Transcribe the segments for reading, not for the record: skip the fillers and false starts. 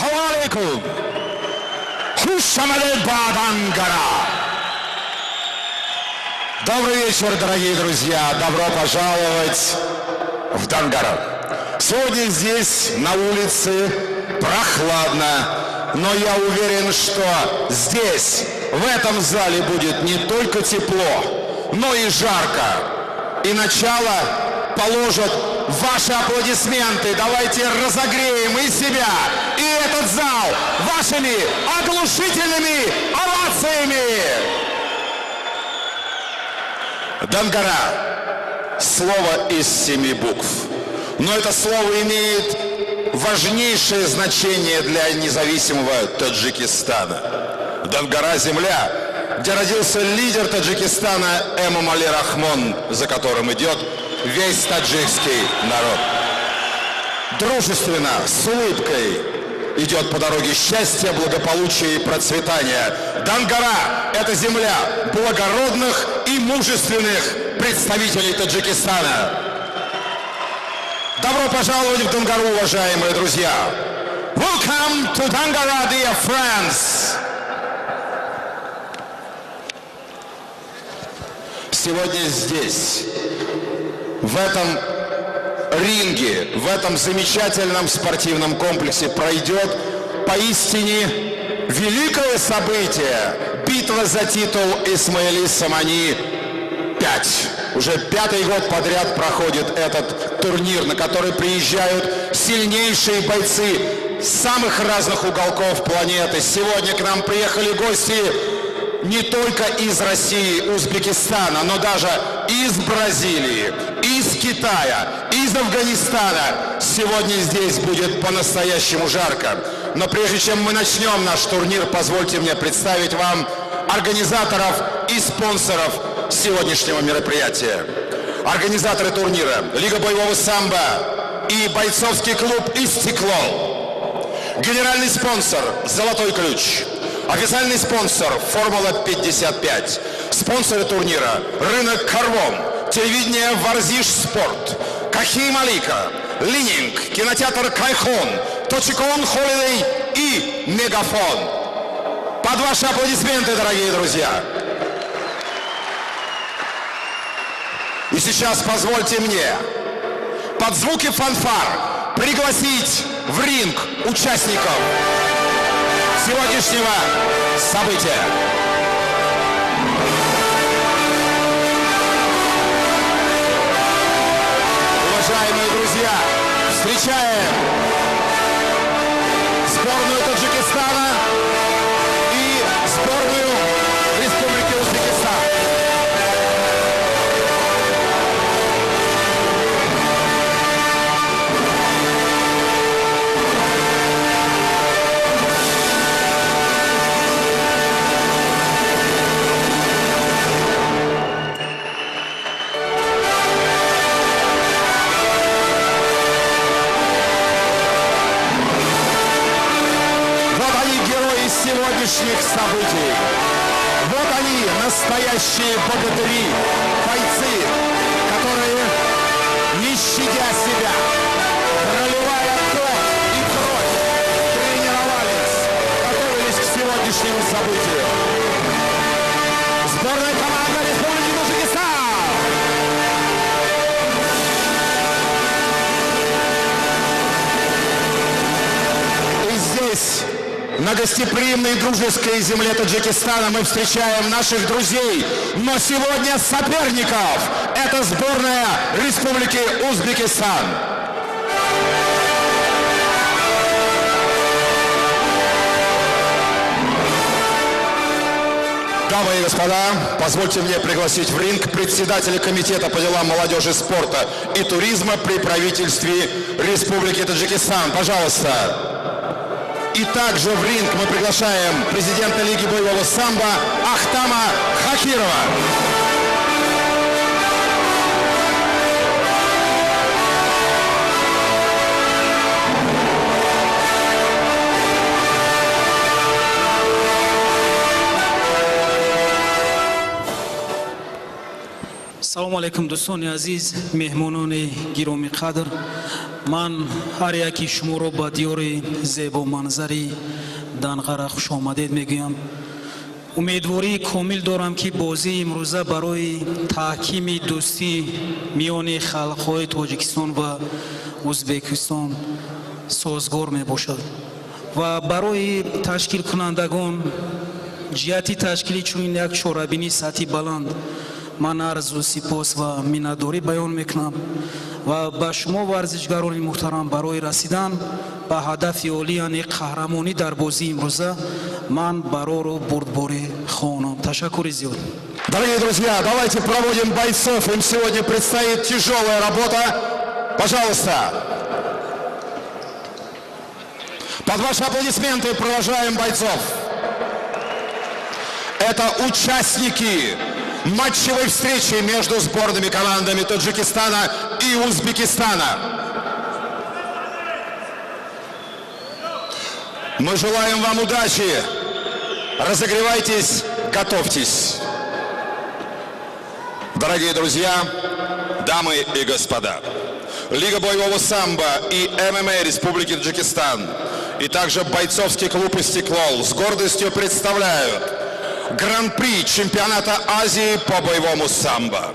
Салом алейкум! Хуш омадед ба Дангара! Добрый вечер, дорогие друзья! Добро пожаловать в Дангару! Сегодня здесь, на улице, прохладно, но я уверен, что здесь, в этом зале будет не только тепло, но и жарко. И начало положат ваши аплодисменты. Давайте разогреем и себя, и этот зал вашими оглушительными овациями. Дангара – слово из 7 букв. Но это слово имеет важнейшее значение для независимого Таджикистана. Дангара – земля, где родился лидер Таджикистана Эмомали Рахмон, за которым идет весь таджикский народ. Дружественно, с улыбкой идет по дороге счастья, благополучия и процветания. Дангара – это земля благородных и мужественных представителей Таджикистана. Добро пожаловать в Дангару, уважаемые друзья! Welcome to Dangara, dear friends! Сегодня здесь, в этом ринге, в этом замечательном спортивном комплексе пройдет поистине великое событие – битва за титул Исмаили Сомони 5. Уже 5-й год подряд проходит этот турнир, на который приезжают сильнейшие бойцы самых разных уголков планеты. Сегодня к нам приехали гости не только из России, Узбекистана, но даже из Бразилии, из Китая, из Афганистана. Сегодня здесь будет по-настоящему жарко. Но прежде чем мы начнем наш турнир, позвольте мне представить вам организаторов и спонсоров сегодняшнего мероприятия. Организаторы турнира – Лига боевого самбо и бойцовский клуб «Истиклол». Генеральный спонсор – «Золотой ключ». Официальный спонсор – «Формула-55». Спонсоры турнира – рынок «Карвон», телевидение «Варзиш Спорт», Кахи Малика, Лининг, кинотеатр «Кайхон», Точикон Холидей и Мегафон. Под ваши аплодисменты, дорогие друзья! И сейчас позвольте мне под звуки фанфар пригласить в ринг участников сегодняшнего события. Уважаемые друзья, встречаем сборную Таджикистана и сборную Республики Узбекистан. Сегодняшних событий. Вот они, настоящие богатыри, бойцы, которые, не щадя себя, проливая пот и кровь, тренировались, готовились к сегодняшнему событию. Сборная команда Республики Таджикистан! И здесь, на гостеприимной дружеской земле Таджикистана, мы встречаем наших друзей, но сегодня соперников. Это сборная Республики Узбекистан. Дамы и господа, позвольте мне пригласить в ринг председателя комитета по делам молодежи, спорта и туризма при правительстве Республики Таджикистан. Пожалуйста. И также в ринг мы приглашаем президента Лиги боевого самбо Ахтама Хакирова. Салом алейкум, дӯстони азиз, меҳмонони гиромӣ қадр. Ман ҳар яки шуморо ба диёри зебоманзари Данғара хушомадед мегӯям. Умедвории комил дорам, ки бозии имрӯза барои таҳкими дӯстӣ миёни халқҳои Тоҷикистон ва Ӯзбекистон созгор мебошад ва барои ташкилкунандагон ҷиҳати ташкили чунин як чорабинии сатҳи баланд ман арзу сипос ва миннатдорӣ баён мекунам ва ба шумо, варзишгарони муҳтарам, барои расидан ба ҳадафи олӣ, яъне қаҳрамонӣ дар бозии имрӯза, ман барору бурдборӣ хоҳонам. Ташаккури зиёд. Дорогие друзья, давайте проводим бойцов. Им сегодня предстоит тяжелая работа. Пожалуйста. Под ваши аплодисменты провожаем бойцов. Это участники матчевой встречи между сборными командами Таджикистана и Узбекистана. Мы желаем вам удачи. Разогревайтесь, готовьтесь. Дорогие друзья, дамы и господа, Лига боевого самбо и ММА Республики Таджикистан и также бойцовский клуб «Истиклол» с гордостью представляют Гран-при чемпионата Азии по боевому самбо.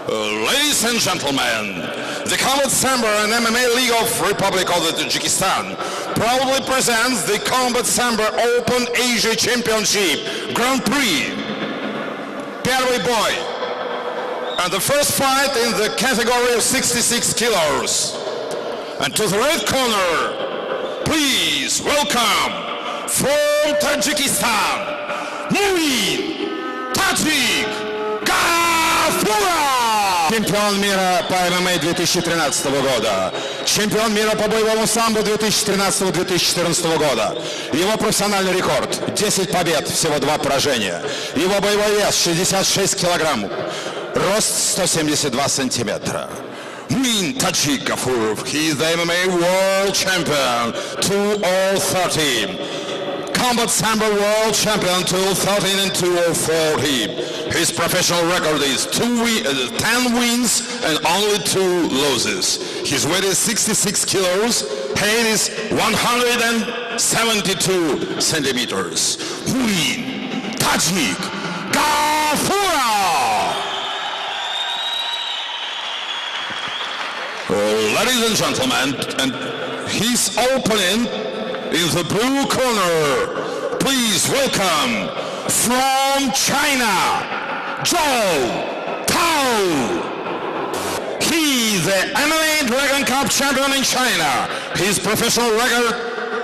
Ladies and gentlemen, the Combat Sambo and MMA League of Republic of the Tajikistan proudly presents the Combat Sambo Open Asia Championship Grand Prix. Первый бой. And the first fight in the category of 66 kilos. And to the red corner, please welcome from Tajikistan, Муин Таджик Гафуров! Чемпион мира по ММА 2013 года. Чемпион мира по боевому самбо 2013-2014 года. Его профессиональный рекорд – 10 побед, всего 2 поражения. Его боевой вес – 66 килограмм. Рост 172 сантиметра. Муин Таджик Гафуров, he is the MMA World Champion 2013. Combat Sambo World Champion 2013 and 2014. His professional record is 10 wins and only 2 losses. His weight is 66 kilos, height is 172 centimeters. Муин Таджик Гафуров! Ladies and gentlemen, and his opponent in the blue corner, please welcome from China, Zhou Tao. He is the MMA Dragon Cup champion in China. His professional record,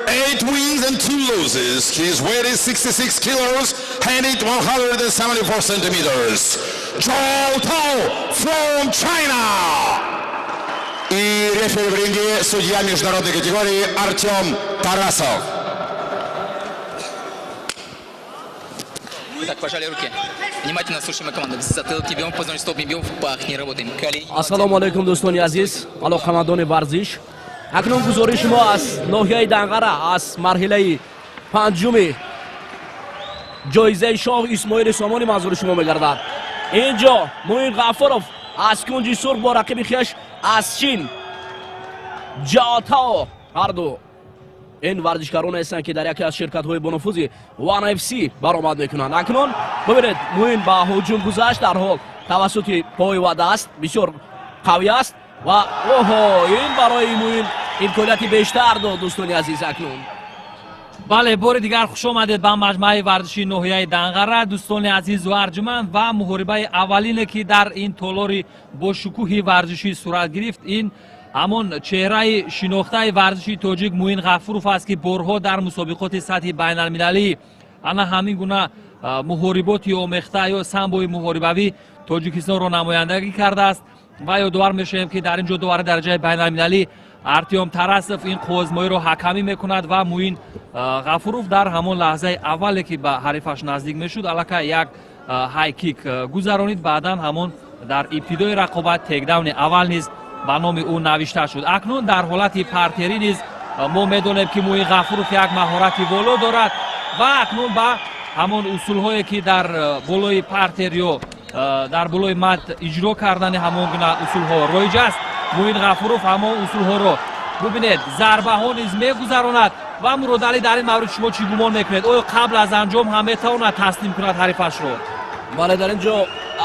8 wins and 2 losses. His weight is 66 kilos, handed 174 centimeters. Zhou Tao from China. И рефери в ринге, судья международной категории Артем Тарасов. Так, пожали руки. Внимательно слушаем команду. В затылке бьем, позвоночник стоп, не бьем, в пах, не работаем. Колени. Ассалому алайкум, дӯстони азиз, алоқамандони варзиш. Акнун гузориши мо аз ноҳияи Данғара, аз марҳилаи панҷуми ҷоизаи шоҳ Исмоили Сомонӣ манзури шумо мегардад. Инҷо Муин Ғафуров аз кунҷи сурх бо рақиби хеш аз Чин Ҷао Тао. Ҳарду ин варзишгароне ҳастанд, ки дар яке аз ширкатҳои бонуфузи One FC баромад мекунанд. Акнун бибинед, Муин ба ҳуҷум гузашт, дар ҳол тавассути пой ва даст бисёр қавӣ аст ва оҳо, ин барои Муин имконияти бештар дод, дӯстони азиз. Акнун бале, бори дигар хуш омадед ба маҷмӯаи варзишии ноҳияи Данғара, дӯстони азизу арҷуманд. Ва муҳорибаи аввалине, ки дар ин толори бошукӯҳи варзишӣ сурат гирифт, ин ҳамон чеҳраи шинохтаи варзиши тоҷик Муин Ғафуров аст, ки борҳо дар мусобиқоти сатҳи байналмилалӣ ана ҳамин гуна муҳориботи омехта ё самбои муҳорибавӣ Тоҷикистонро намояндагӣ кардааст. Ва ёдовар мешавем, ки дар ин ҷо довари дараҷаи байналмилалӣ Артем Тарасов ин қуввозмоиро ҳакамӣ мекунад ва Муин Ғафуров дар ҳамон лаҳзаи аввале, ки ба ҳарифаш наздик мешуд, аллакай як ҳайкик гузаронид. Баъдан ҳамон дар ибтидои рақобат текдауни аввал низ ба номи ӯ навишта шуд. Акнун дар ҳолати партерӣ низ мо медонем, ки Муин Ғафуров як маҳорати воло дорад ва акнун ба ҳамон усулҳое, ки дар болои партер ё дар болои мат иҷро кардани ҳамон гуна усулҳо роиҷ аст, Муин Ғафуров ҳамон усулҳоро бубинед, зарбаҳо низ мегузаронад. Ва Муродалӣ, дар ин маврид шумо чӣ гумон мекунед? Оё қабл аз анҷом ҳам метавонад таслим кунад ҳарифашро? Бале, дар ин ҷо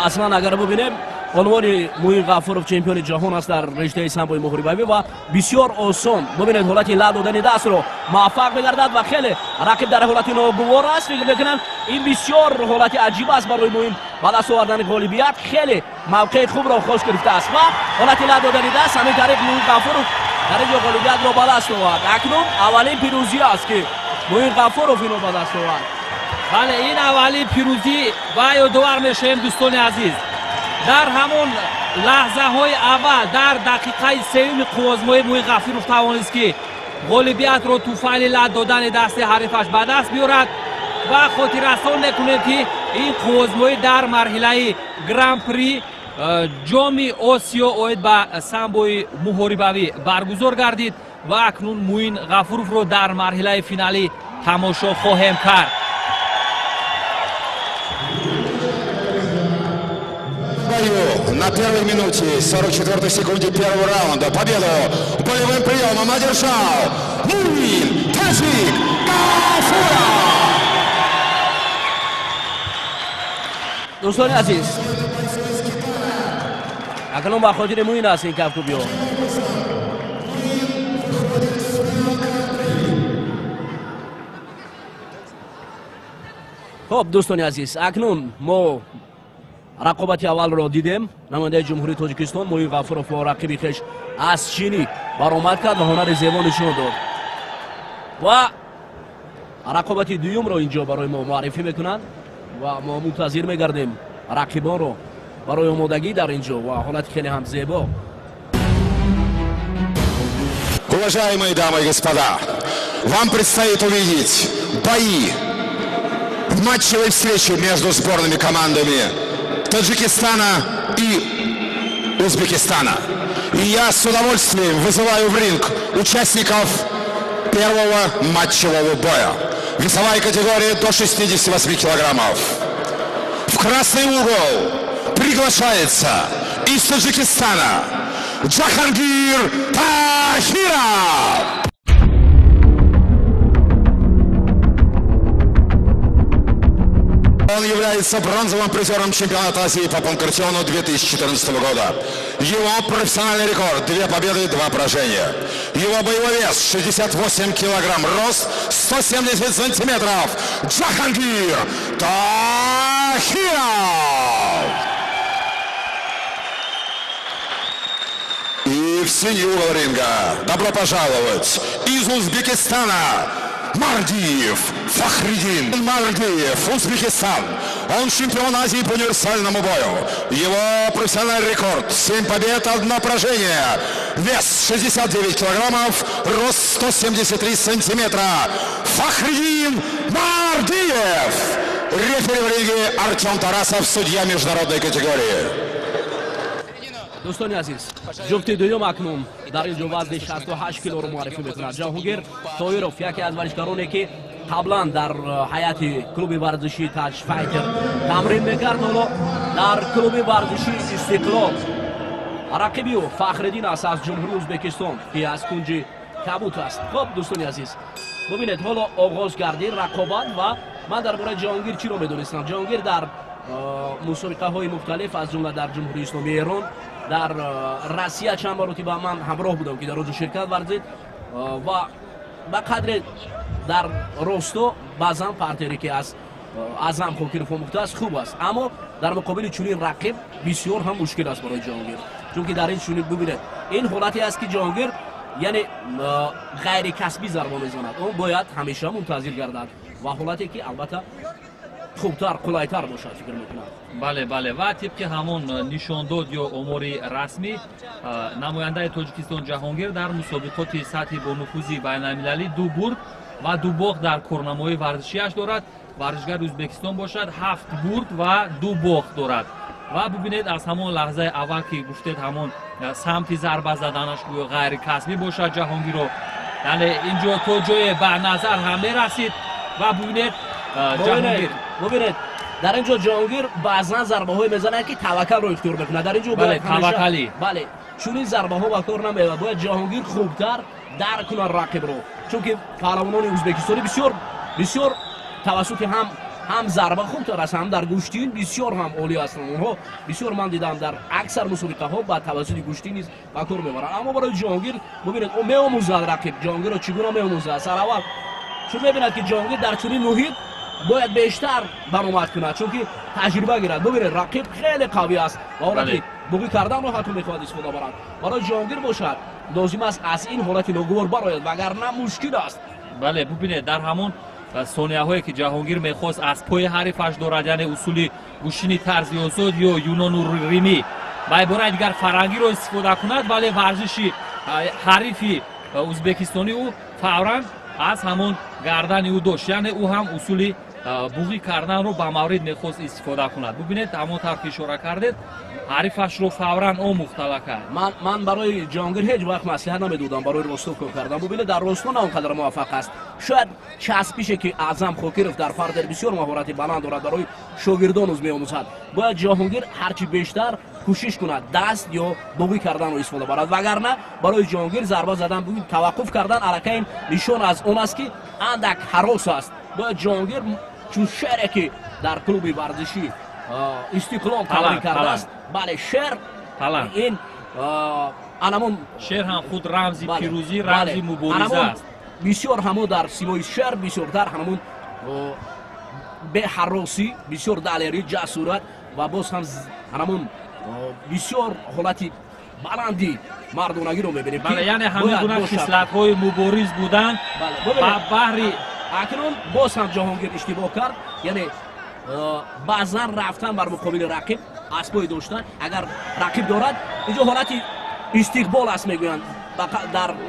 аслан агар бубинем, унвони Муин Ғафуров чемпиони ҷаҳон аст дар риштаи самбои муҳорибавӣ ва бисёр осон бубинед ҳолати лат додани дастро муваффақ мегардад ва хеле рақиб дар ҳолати ногувор аст. Фикр мекунам ин бисёр ҳолати аҷиб аст барои Муин ба даст овардани ғолибият. Хеле мавқеи хубро хош гирифтааст ва ҳолати лат додани даст ҳамин тариқ Муин Ғафуров дар ин ҷо ғолибиятро ба даст овард. Акнун аввалин пирӯзӣ аст ки Муин Ғафуров инро ба даст овард. Бале, ин аввалин пирӯзӣ ва ёдовар мешавем, дӯстони азиз, дар ҳамон лаҳзаҳои аввал, дар дақиқаи сеюми қуввозмоӣ Муин Ғафуров тавонист ки ғолибиятро туфайли лат додани дасти ҳарифаш ба даст биёрад. Ва хотиррасон мекунем ки ин қуввозмоӣ дар марҳилаи гран-при ҷоми Осиё оид ба самбои муҳорибавӣ баргузор гардид ва акнун Муин Ғафуровро дар марҳилаи финалӣ тамошо хоҳем кард. На первой минуте 44-й секунде первого раунда победу болевым приемом одержал Муин Таджик Гафуров. Дӯстони азиз, акнун ба хотири Муин аст ин кафкӯбиҳо. Хуб, дӯстони азиз, акнун мо рақобати аввалро дидем. Намояндаи Ҷумҳурии Тоҷикистон Муин Ғафуров бо рақиби хеш аз Чинӣ баромад кард ва ҳунари зебо нишон дод. Ва рақобати дуюмро инҷо барои мо муаррифӣ мекунанд ва мо мунтазир мегардем рақибонро барои омодагӣ дар инҷо ва ҳолати хеле ҳам зебо. Уважаемые дамы и господа, вам предстоит увидеть бои в матчевой встрече между сборными командами Таджикистана и Узбекистана. И я с удовольствием вызываю в ринг участников первого матчевого боя. Весовая категория до 68 килограммов. В красный угол приглашается из Таджикистана Джахангир Тахиров. Он является бронзовым призером чемпионата Азии по панкратиону 2014 года. Его профессиональный рекорд – 2 победы, 2 поражения. Его боевой вес – 68 килограмм, рост 170 сантиметров. Джахангир Тахиров! И в синий угол ринга добро пожаловать из Узбекистана Мардиев Фахридин. Мардиев, Узбекистан. Он чемпион Азии по универсальному бою. Его профессиональный рекорд – 7 побед, 1 поражение. Вес 69 килограммов, рост 173 сантиметра. Фахридин Мардиев. Рефери в ринге Артем Тарасов, судья международной категории. Дӯстони азиз, ҷуфти дуюм акнун дар ин ҷо вазни 68 килоро муаррифӣ мекунад. Ҷаҳонгир Тоиров, яке аз варзишгароне ки қаблан дар ҳайати клуби варзишии Таҷ Файтер тамрин мекард, ҳоло дар клуби варзишии Истиқлол. Рақиби ӯ Фахриддин аст аз Ҷумҳурии Ӯзбекистон, ки аз кунҷи кабут аст. Хуб, дӯстони азиз, бубинед, ҳоло оғоз гардид рақобат ва ман дар бораи Ҷаҳонгир чиро медонистам. Ҷаҳонгир дар мусобиқаҳои мухталиф, аз ҷумла дар Ҷумҳурии Исломии Эрон, дар Россия чанд маротиба ман ҳамроҳ будам, ки дар он ҷо ширкат варзид ва ба қадре дар Росто баъзан партере ки аз Аъзам Хокиров омӯхтааст хуб аст, аммо дар муқобили чунин рақиб бисёр ҳам мушкил аст барои Ҷаҳонгир, чунки дар ин чунин бубинед, ин ҳолате аст ки Ҷаҳонгир яъне ғайрикасбӣ зарба мезанад, он бояд ҳамеша мунтазир гардад ва ҳолате ки албатта хубтар, қулайтар бошад, фикр мекунам. Бале, бале, ва тибқи ҳамон нишондод ё омори расмӣ, намояндаи Тоҷикистон Ҷаҳонгир дар мусобиқоти сатҳи бонуфузи байналмилалӣ 2 бурд ва 2 бохт дар корнамои варзишиаш дорад. Варзишгари Ӯзбекистон бошад 7 бурд ва 2 бохт дорад. Ва бубинед, аз ҳамон лаҳзаи аввал ки гуфтед, ҳамон самти зарба заданаш гӯё ғайрикасбӣ бошад Ҷаҳонгирро, яъне инҷо то ҷое ба назар ҳам мерасид. Ва бубинед Ҷаҳонгир, бубинед, дар ин ҷо Ҷаҳонгир баъзан зарбаҳое мезанад ки таваккалро ихтиёр мекунад. Дар ин ҷо бале, таваккалӣ, бале, Чунин зарбаҳо ба кор намеояд. Бояд Ҷаҳонгир хубтар дарк кунад рақибро, чунки паҳлавонони ӯзбекистонӣ бисёр бисёр тавассути ҳам зарба хубтар аст, ҳам дар гӯштин бисёр ҳам олӣ ҳастанд. Онҳо бисёр, ман дидам, дар аксар мусобиқаҳо ба тавассути гӯштин низ ба кор мебаранд. Аммо барои Ҷаҳонгир бубинед, ӯ меомӯзад рақиб Ҷаҳонгирро чӣ гуна меомӯзад. Сараввал чун мебинад, ки Ҷаҳонгир дар чунин муҳит бояд бештар баромад кунад, чунки таҷриба гирад. Бубинед, рақиб хеле қавӣ аст ва ҳолати буғӣ карданро ҳатто мехоҳад истифода барад. Барои Ҷаҳонгир бошад, лозим аст аз ин ҳолати ногувор барояд, вагарна мушкил аст. Бале, бубинед, дар ҳамон сонияҳое ки Ҷаҳонгир мехост аз пои ҳарифаш дорад, яъне усули гӯштини тарзи озод ё юнону римӣ ба ибораи дигар фарангиро истифода кунад, вале варзиши ҳарифи ӯзбекистонӣ ӯ фавран аз ҳамон гардани ӯ дошт, яъне ӯ ҳам усули буғӣ карданро ба маврид мехост истифода кунад. Бубинед, ҳамон тавр ки ишора кардед, ҳарифашро фавран омӯхт аллакай. Ман барои Ҷаҳонгир ҳеҷ вақт маслиҳат намедодам барои росто кор кардан. Бубинед, дар росто на он қадар муваффақ аст. Шояд часпише, ки Аъзам Хокиров дар партер бисёр маҳорати баланд дорад, барои шогирдон уз меомӯзад. Бояд Ҷаҳонгир ҳарчи бештар кӯшиш кунад даст ё буғӣ карданро истифода барад, вагарна барои Ҷаҳонгир зарба задан, таваққуф кардан аллакай ин нишон аз он аст, ки андак ҳарос аст. Бояд Ҷаҳонгир чун шере, ки дар клуби варзишӣ Истиқлол тамрин кардааст, бале, шер ин анамон шер ҳам худ рамзи пирӯзӣ, рамзи мубориза аст. Бисёр ҳамо дар симои шер бисёртар ҳамон беҳаросӣ, бисёр далерӣ, ҷасурат ва боз ҳам ҳамон бисёр ҳолати баланди мардонагиро мебинем. Бале, яъне ҳамин гуна хислатҳои мубориз будан ба баҳри акнун боз ҳам Ҷаҳонгир иштибоҳ кард, яъне баъзан рафтан бар муқобили рақиб, аз пой доштан, агар рақиб дорад, инҷо ҳолати истиқбол аст мегӯянд,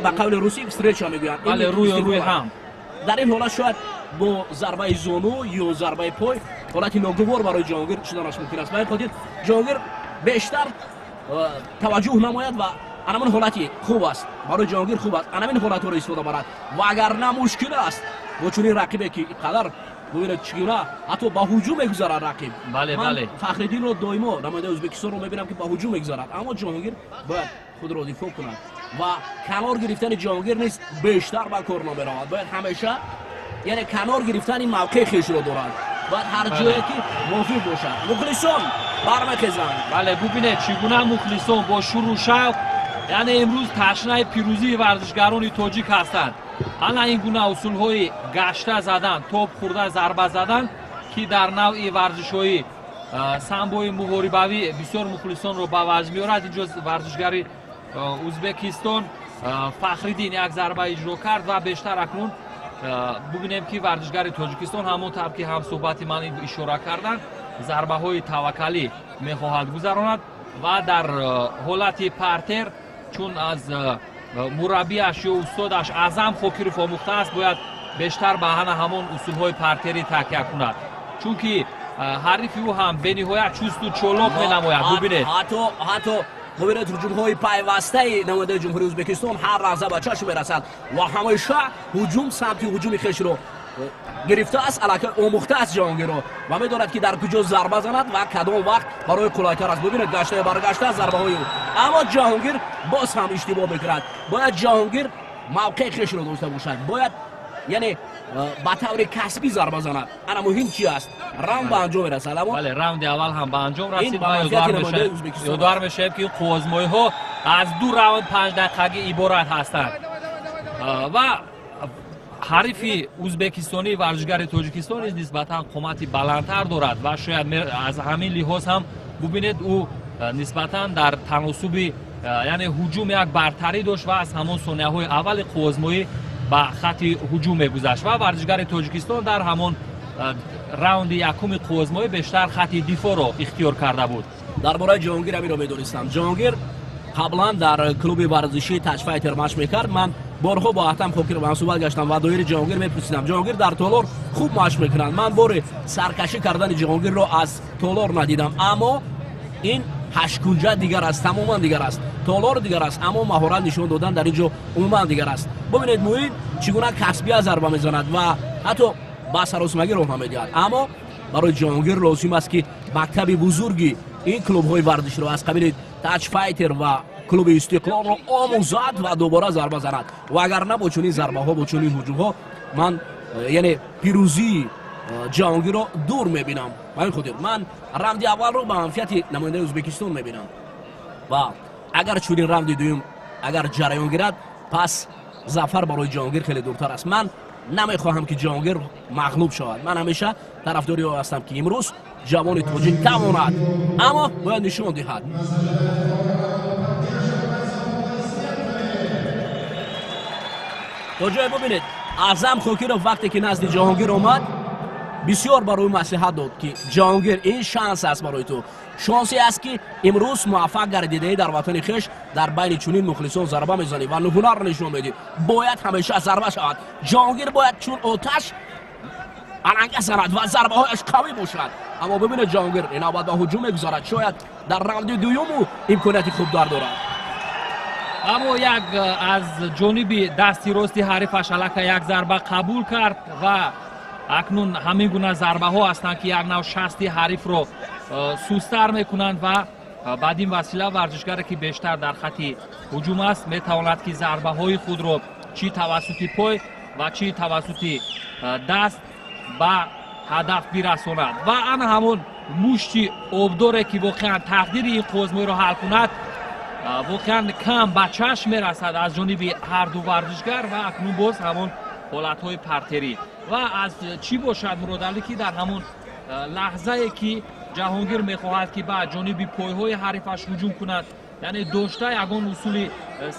ба қавли русӣ встреча мегӯянд. Бале, рӯи рӯи ҳам. Дар ин ҳолат шояд бо зарбаи зону ё зарбаи пой ҳолати ногувор барои Ҷаҳонгир шуданаш мумкин аст. Ба ин хотир Ҷаҳонгир бештар таваҷҷӯҳ намояд ва анамин ҳолати хуб аст барои Ҷаҳонгир, хуб аст анамин ҳолатҳоро истифода барад, вагарна мушкил аст бо чунин рақибе, ки ин қадар, бубинед, чӣ гуна ҳатто ба ҳуҷум мегузарад рақиб. Бале, бале. Фахриддинро доимо, намояндаи Ӯзбекистонро мебинам, ки ба ҳуҷум мегузарад, аммо Ҷаҳонгир бояд худро дифоъ кунад ва канор гирифтани Ҷаҳонгир низ бештар ба кор намеравад. Бояд ҳамеша, яъне канор гирифтани мавқеи хешро дорад, бояд ҳар ҷое ки мувофиқ бошад. Мухлисон бармехезанд. Бале, бубинед, чӣ гуна мухлисон бо шуру шавқ, яъне имрӯз ташнаи пирӯзии варзишгарони тоҷик ҳастанд. Ана ин гуна усулҳои гашта задан, топ хӯрда зарба задан, ки дар навъи варзишҳои самбои муҳорибавӣ бисёр мухлисонро ба ваҷд меорад. Инҷо варзишгари Ӯзбекистон Фахриддин як зарба иҷро кард ва бештар акнун бубинем, ки варзишгари Тоҷикистон ҳамон тавр ки ҳамсӯҳбати ман ишора карданд, зарбаҳои таваккалӣ мехоҳад гузаронад ва дар ҳолати партер, чун аз мураббиаш ё устодаш Аъзам Хокиров омӯхтааст, бояд бештар ба ҳана ҳамон усулҳои партерӣ такя кунад, чунки ҳарифи ӯ ҳам бениҳоят чусту чолок менамояд. Бубинед, ҳатто бубинед, ҳуҷумҳои пайвастаи намояндаи Ҷумҳурии Ӯзбекистон ҳар лаҳза ба чашм мерасад ва ҳамеша ҳуҷум самти ҳуҷуми хешро гирифтааст, аллакай омӯхтааст Ҷаҳонгирро ва медонад, ки дар куҷо зарба занад ва кадом вақт барои қулайтар аст. Бубинед, гаштаю баргашта зарбаҳои ӯ, аммо Ҷаҳонгир боз ҳам иштибоҳ мекунад. Бояд Ҷаҳонгир мавқеи хешро дошта бошад, бояд яъне ба таври касбӣ зарба занад. Ана муҳим чи аст, раунд ба анҷом мерасад. Аммо бале, раунди аввал ҳам ба анҷом расид ва ёдовар мешавем, ки қуввозмоиҳо аз ду раунд 5 дақиқагӣ иборат ҳастанд ва ҳарифи ӯзбекистонӣ варзишгари Тоҷикистон низ нисбатан қомати баландтар дорад ва шояд аз ҳамин лиҳоз ҳам, бубинед, ӯ нисбатан дар таносуби, яъне ҳуҷум як бартарӣ дошт ва аз ҳамон сонияҳои аввали қуввозмоӣ ба хатти ҳуҷум мегузашт ва варзишгари Тоҷикистон дар ҳамон раунди якуми қуввозмоӣ бештар хатти дифоъро ихтиёр карда буд. Дар бораи Ҷаҳонгир ҳаминро медонистам. Ҷаҳонгир қаблан дар клуби варзишии Таҷфайтер машқ мекард. Ман борҳо бо Аҳтам Хокиров ҳамсӯҳбат гаштам ва доири Ҷаҳонгир мепурсидам. Ҷаҳонгир дар толор хуб машқ мекунанд. Ман бори саркашӣ кардани Ҷаҳонгирро аз толор надидам, аммо ин ҳашткунҷа дигар аст, тамоман дигар аст. Толор дигар аст, аммо маҳорат нишон додан дар ин ҷо умуман дигар аст. Бубинед, Муин чӣ гуна касбия зарба мезанад ва ҳатто ба саросимагӣ роҳ намедиҳад. Аммо барои Ҷаҳонгир лозим аст, ки мактаби бузурги ин клубҳои варзиширо аз қабили Таҷфайтер ва клуби Истиқлолро омӯзад ва дубора зарба занад. Вагарна бо чунин зарбаҳо, бо чунин ҳуҷумҳо ман яъне пирӯзии Ҷаҳонгирро дур мебинам. Ба ин хотир ман равнди аввалро ба манфиати намояндаи Ӯзбекистон мебинам ва агар чунин равнди дуюм агар ҷараён гирад, пас зафар барои Ҷаҳонгир хеле дуртар аст. Ман намехоҳам ки Ҷаҳонгир мағлуб шавад. Ман ҳамеша тарафдори ӯ ҳастам ки имрӯз ҷавони тоҷик тавонад, аммо бояд нишон диҳад. То ҷое бубинед, Аъзам Хокиров вақте ки назди Ҷаҳонгир омад, бисёр барои маслиҳат дод ки Ҷаҳонгир, ин шанс аст барои ту, шонсе аст ки имрӯз муваффақ гардидаӣ дар ватани хеш, дар байни чунин мухлисон зарба мезанӣ ва ҳунар нишон медиҳӣ. Бояд ҳамеша зарба шавад. Ҷаҳонгир бояд чун оташ аланга занад ва зарбаҳояш қавӣ бошад. Аммо бибинед, Ҷаҳонгир ин навбат ба ҳуҷум мегузарад, шояд дар раунди дуюм ӯ имконияти хубтар дорад. Аммо як аз ҷониби дасти рости ҳарифаш аллакай як зарба қабул кард ва акнун ҳамин гуна зарбаҳо ҳастанд ки як нав шасти ҳарифро сустар мекунанд ва баъд ин васила варзишгаре ки бештар дар хати ҳуҷум аст метавонад ки зарбаҳои худро чӣ тавассути пой ва чӣ тавассути даст ба ҳадаф бирасонад. Ва ана ҳамон мушти обдоре ки воқеан тақдири ин қӯзмоиро ҳал кунад, воқеан кам ба чашм мерасад аз ҷониби ҳарду варзишгар. Ва акнун боз ҳамон ҳолатҳои партерӣ ва аз чӣ бошад, Муродалӣ, ки дар ҳамон лаҳзае ки Ҷаҳонгир мехоҳад ки ба ҷониби пойҳои ҳарифаш ҳуҷум кунад, яъне дошта ягон усули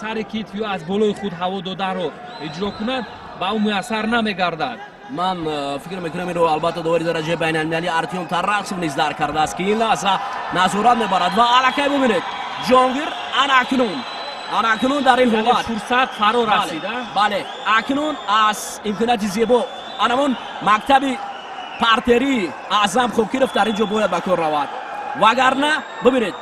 сари китф ё аз болои худ ҳаво доданро иҷро кунад, ба ӯ муяссар намегардад. Ман фикр мекунам инро албатта довари дараҷаи байналмилалӣ Артём Тарасов низ дарк кардааст ки ин лаҳза назорат мебарад ва аллакай бубинед, Ҷаҳонгир ана акнун дар ин ҳолат фурсат фаро расид. Бале, акнун аз имконияти зебо анамон мактаби партерии Аъзам Хокиров дар ин ҷо бояд ба кор равад. Вагарна бубинед,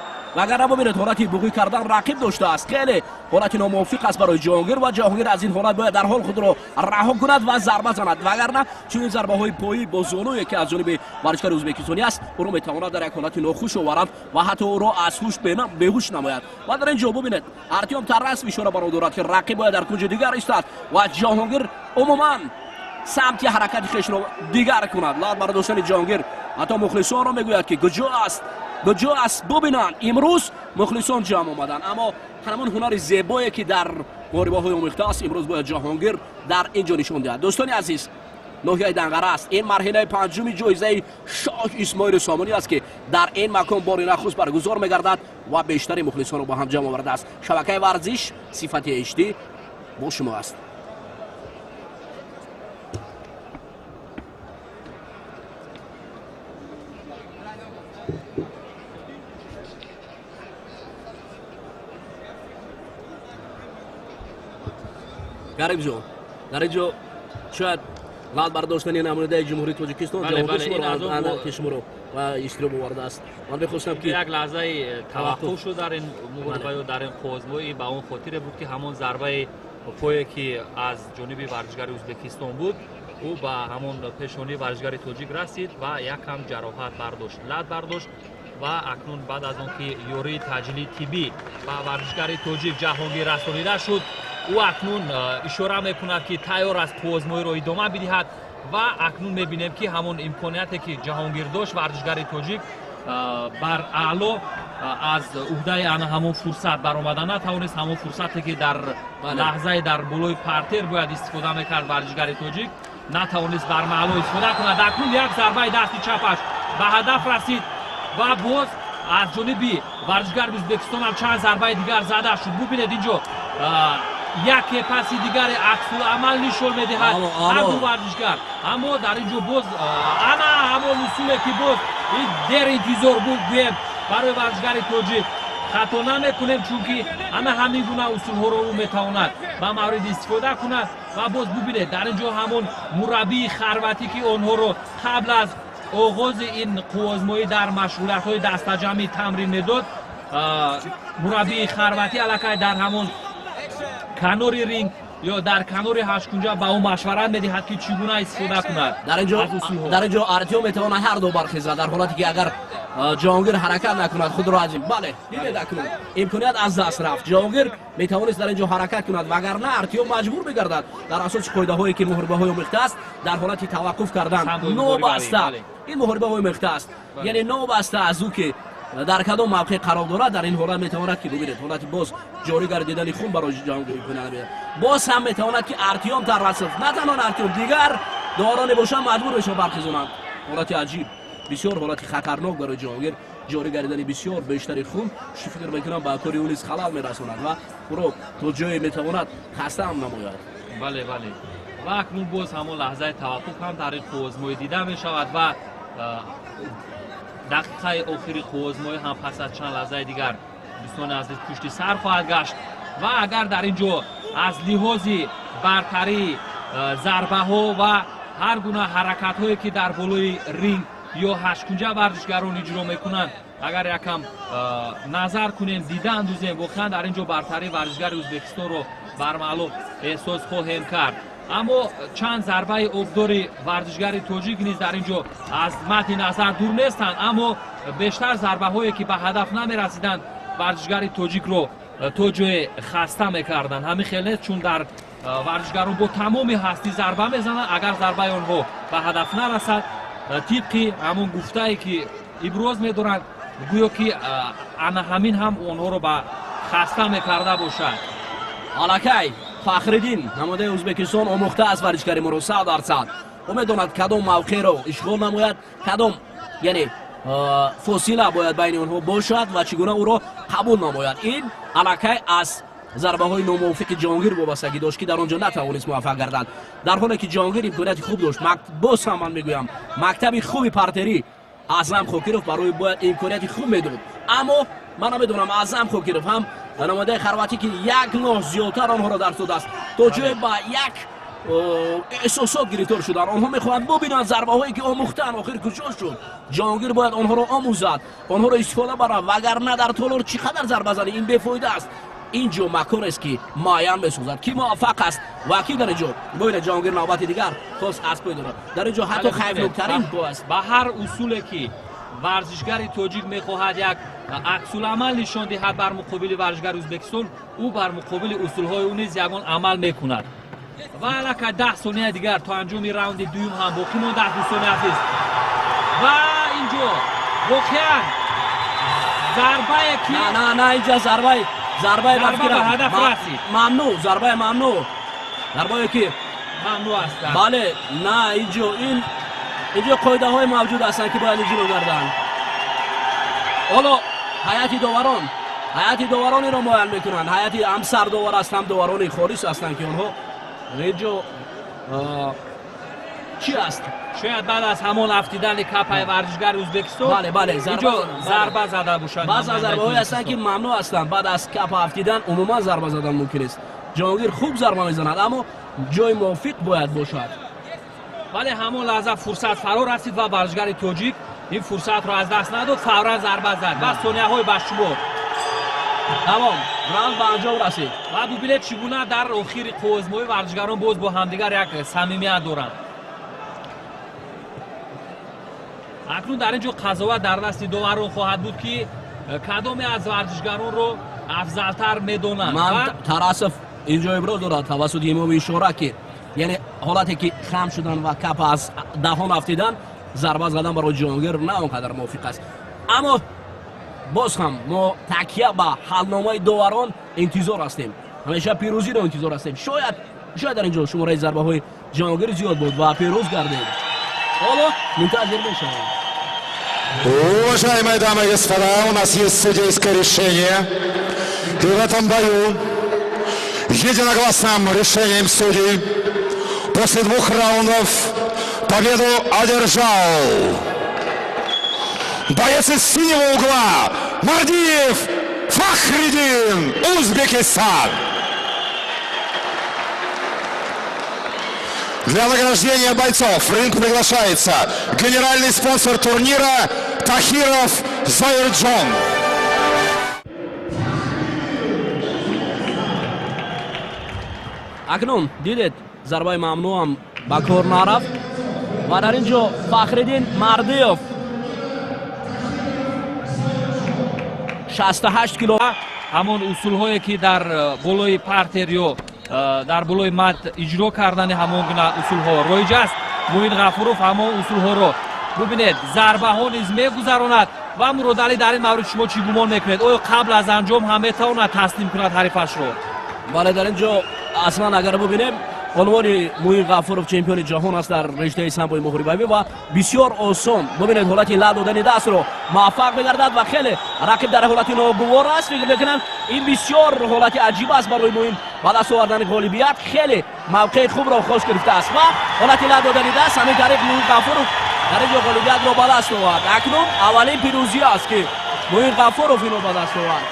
ҳолати буғӣ кардан рақиб доштааст. Хеле ҳолати номувофиқ аст барои Ҷаҳонгир ва Ҷаҳонгир аз ин ҳолат бояд дар ҳол худро раҳо кунад ва зарба занад. Вагарна чунин зарбаҳои поӣ бо зонуе ки аз ҷониби варзишгари ӯзбекистонӣ аст, ӯро метавонад дар як ҳолати нохуш оварад ва ҳатто ӯро аз ҳуш беҳуш намояд. Ва дар ин ҷо бубинед, Артём Тарасов ишора бар он дорад ки рақиб бояд дар кунҷи дигар истад ва Ҷаҳонгир умуман самти ҳаракати хешро дигар кунад. Лат бардоштани Ҷаҳонгир ҳатто мухлисонро мегӯяд ки куҷо аст, бубинанд. Имрӯз мухлисон ҷамъ омаданд, аммо ҳамон ҳунари зебое ки дар муҳорибаҳои омехта аст, имрӯз бояд Ҷаҳонгир дар ин ҷо нишон диҳад. Дӯстони азиз, ноҳияи Данғара аст. Ин марҳилаи панҷуми ҷоизаи Шоҳ Исмоили Сомонӣ аст ки дар ин макон бори нахуст баргузор мегардад ва бештари мухлисонро ба ҳам ҷамъ овардааст. Шабакаи варзиш сифати HD бо шумо аст. Каримҷон, дар ин ҷо шояд лат бардоштани намояндаи Ҷумҳурии Тоҷикистон ки шуморо ва иштироб овардааст. Ман мехостам ки як лаҳзаи таваққуф шуд дар ин муҳориба ё дар ин қӯзмоӣ, ба он хотире буд ки ҳамон зарбаи пое ки аз ҷониби варзишгари Ӯзбекистон буд, ӯ ба ҳамон пешонии варзишгари тоҷик расид ва якам ҷароҳат бардошт, лат бардошт. Ва акнун баъд аз он ки ёрии таъҷилии тиббӣ ба варзишгари тоҷик Ҷаҳонгир расонида шуд, ӯ акнун ишора мекунад ки тайёр аст қӯзмоиро идома бидиҳад. Ва акнун мебинем ки ҳамон имконияте ки Ҷаҳонгир дошт, варзишгари тоҷик бар аъло аз уҳдаи ана ҳамон фурсат баромада натавонист. Ҳамон фурсате ки дар лаҳзаи дар болои партер бояд истифода мекард, варзишгари тоҷик натавонист бар маъло истифода кунад. Акнун як зарбаи дасти чапаш ба ҳадаф расид ва боз аз ҷониби варзишгари Ӯзбекистон ҳам чанд зарбаи дигар зада шуд. Бубинед, инҷо яке паси дигаре аксуламал нишон медиҳад ҳарду варзишгар. Аммо дар ин ҷо боз ана ҳамон усуле ки боз ин дер интизор буд, гӯем барои варзишгари тоҷик хато намекунем, чунки ана ҳамин гуна усулҳоро ӯ метавонад ба мавриди истифода кунад. Ва боз бубинед, дар ин ҷо ҳамон мураббии хорватӣ ки онҳоро қабл аз оғози ин қуввозмоӣ дар машғулиятҳои дастаҷамъӣ тамрин медод, мураббии хорватӣ аллакай дар ҳамон канори ринг ё дар канори ҳашткунҷа ба ӯ машварат медиҳад ки чӣ гуна истифода кунад. Дар ин ҷо Артём метавонад ҳар ду бархезад дар ҳолате ки агар Ҷаҳонгир ҳаракат накунад худро аз бале, дидед, акнун имконият аз даст рафт. Ҷаҳонгир метавонист дар ин ҷо ҳаракат кунад, вагарна Артём маҷбур мегардад дар асоси қоидаҳое ки муҳорибаҳои омехта аст дар ҳолати таваққуф кардан. Нобаста ин муҳорибаҳои омехта аст, яъне нобаста аз ӯ ки дар кадом мавқеъ қарор дорад, дар ин ҳолат метавонад ки бубинед ҳолати боз ҷорӣ гардидани хун барои Ҷаҳонгир имконият медиҳад. Боз ҳам метавонад ки Артём Тарасов, на танҳо Артём, дигар довароне бошанд маҷбур мешаванд бархезонанд. Ҳолати аҷиб, бисёр ҳолати хатарнок барои Ҷаҳонгир, ҷорӣ гардидани бисёр бештари хун, фикр мекунам ба кори ӯ низ халал мерасонад ва ӯро то ҷое метавонад хаста ҳам намояд. Бале, бале, ва акнун боз ҳамон лаҳзаи таваққуф ҳам дар ин қуввозмоӣ дида мешавад ва дақиқаи охири қуввозмоӣ ҳам пас аз чанд лаҳзаи дигар дӯстони азиз пушти сар хоҳад гашт. Ва агар дар ин ҷо аз лиҳози бартарии зарбаҳо ва ҳар гуна ҳаракатҳое ки дар болои ринг ё ҳашткунҷа варзишгарон иҷро мекунанд, агар якам назар кунем, дида андӯзем, воқеан дар ин ҷо бартарии варзишгари Ӯзбекистонро бармаълум эҳсос хоҳем кард. Аммо чанд зарбаи обдори варзишгари тоҷик низ дар ин ҷо аз мадди назар дур нестанд, аммо бештар зарбаҳое ки ба ҳадаф намерасиданд варзишгари тоҷикро то ҷое хаста мекарданд. Ҳамин хел нест, чун дар варзишгарон бо тамоми ҳастӣ зарба мезананд, агар зарбаи онҳо ба ҳадаф нарасад, тибқи ҳамон гуфтае ки иброз медоранд, гӯё ки ана ҳамин ҳам онҳоро ба хаста мекарда бошад. Аллакай Фахриддин, намояндаи Ӯзбекистон, омӯхта аст варзишгари моро 100%. Ӯ медонад кадом мавқеъро ишғол намояд, кадом яъне фосила бояд байни онҳо бошад ва чӣ гуна ӯро қабул намояд. Ин аллакай аз зарбаҳои номувофиқи Ҷаҳонгир вобастагӣ дошт ки дар он ҷо натавонист муваффақ гардад, дар ҳоле ки Ҷаҳонгир имконияти хуб дошт. Боз ҳам ман мегӯям, мактаби хуби партерӣ Аъзам Хокиров барои бояд имконияти хуб медод, аммо ман намедонам Аъзам Хокиров ҳам намояндаи хорватӣ ки як ноҳ зиёдтар онҳоро дарс додааст, то ҷое ба як эҳсосот гирифтор шуданд. Онҳо мехоҳанд бубинанд зарбаҳое ки омӯхтанд охир куҷо шуд. Ҷаҳонгир бояд онҳоро омӯзад, онҳоро истифода барад, вагарна дар толор чӣ қадар зарба занӣ ин бефоида аст. Ин ҷо маконест ки муайян месозад ки муваффақ аст ва ки дар ин ҷо бояд Ҷаҳонгир навбати дигар хост аз пой дорад. Дар ин ҷо ҳатто хайфноктарин аст. Ба ҳар усуле ки варзишгари тоҷик мехоҳад як аксуламал нишон диҳад бар муқобили варзишгари Ӯзбекистон, ӯ бар муқобили усулҳои ӯ низ ягон амал мекунад. Ва аллакай 10 сония дигар то анҷоми раунди дуюм ҳам боқӣ мондааст, дӯстони азиз. Ва ин ҷо воқеан зарбае ки на на на, инҷа зарбаи ба ҳадаф расид, мамнӯъ, зарбаи мамнӯъ, зарбае ки мамнӯъ аст. Бале, на, инҷо ин инҷо қоидаҳои мавҷуд ҳастанд ки бояд иҷро гарданд. Ҳоло ҳайати доварон инро муайян мекунанд. Ҳайати ҳам сардовар аст, ҳам доварони холис ҳастанд ки онҳо инҷо чӣ аст? Шояд баъд аз ҳамон афтидани капаи варзишгари Ӯзбекистон, бале, бале, инҷо зарба зада бошад. Баъзе зарбаҳое ҳастанд ки мамнӯъ ҳастанд. Баъд аз капа афтидан умуман зарба задан мумкин нест. Ҷаҳонгир хуб зарба мезанад, аммо ҷои мувофиқ бояд бошад. Вале ҳамон лаҳза фурсат фаро расид ва варзишгари тоҷик ин фурсатро аз даст надод, фавран зарба зад ва сонияҳои ба шумор. Тамом, раунд ба анҷом расид. Ва бубинед чӣ гуна дар охири қуввозмоӣ варзишгарон боз бо ҳамдигар як самимият доранд. Акнун дар ин ҷо қазоват дар дасти доварон хоҳад буд ки кадоме аз варзишгаронро афзалтар медонанд. Ман Тарасов инҷо иброз дорад тавассути имоми ишора ки яъне ҳолате ки хам шудан ва капа аз даҳон афтидан, зарба задан барои Ҷаҳонгир на он қадар мувофиқ аст. Аммо боз ҳам мо такя ба ҳалномаи доварон интизор ҳастем, ҳамеша пирӯзиро интизор ҳастем. Шояд дар ин ҷо шумораи зарбаҳои Ҷаҳонгир зиёд буд ва пирӯз гардед. Ҳоло мунтазир мешавем. Уважаемые дамы и господа, у нас есть судейское решение. И в этом бою единогласным решением судей после 2 раундов победу одержал боец из синего угла Мардиев Фахриддин, Узбекистан. Для награждения бойцов в ринг приглашается генеральный спонсор турнира Тахиров Заирджон. Акнун дидед зарбаи мамнӯъам ба кор нарафт ва дар ин ҷо Фахриддин Мардиев 68 кило. Ҳамон усулҳое ки дар болои партер ё дар болои мат иҷро кардани ҳамон гуна усулҳо роиҷ аст, Муин Ғафуров ҳамон усулҳоро бубинед, зарбаҳо низ мегузаронад. Ва Муродалӣ, дар ин маврид шумо чӣ гумон мекунед? Оё қабл аз анҷом ҳам метавонад таслим кунад ҳарифашро? Бале, дар ин ҷо аслан агар бубинем, унвони Муин Ғафуров чемпиони ҷаҳон аст дар риштаи самбои муҳорибавӣ ва бисёр осон бубинед ҳолати лат додани дастро муваффақ мегардад ва хеле рақиб дар ҳолати ногувор аст. Фикр мекунам, ин бисёр ҳолати аҷиб аст барои Муин ба даст овардани ғолибият. Хеле мавқеи хубро хош гирифтааст ва ҳолати лат додани даст, ҳамин тариқ Муин Ғафуров дар ин ҷо ғолибиятро ба даст овард. Акнун аввалин пирӯзӣ аст, ки Муин Ғафуров инро ба даст овард.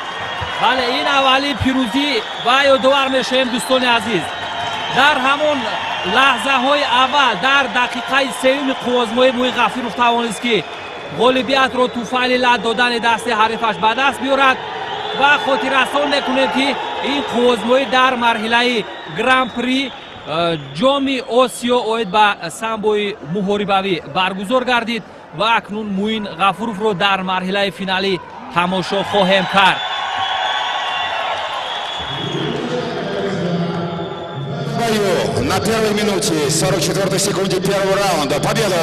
Бале, ин аввалин пирӯзӣ ва ёдовар мешавем, дӯстони азиз, дар ҳамон лаҳзаҳои аввал, дар дақиқаи сеюми қуввозмоӣ Муин Ғафуров тавонист, ки ғолибиятро туфайли лат додани дасти ҳарифаш ба даст биёрад. Ва хотиррасон мекунем, ки ин қуввозмоӣ дар марҳилаи гран-при ҷоми Осиё оид ба самбои муҳорибавӣ баргузор гардид ва акнун Муин Ғафуровро дар марҳилаи финалӣ тамошо хоҳем кард. На первой минуте 44 секунде первого раунда победу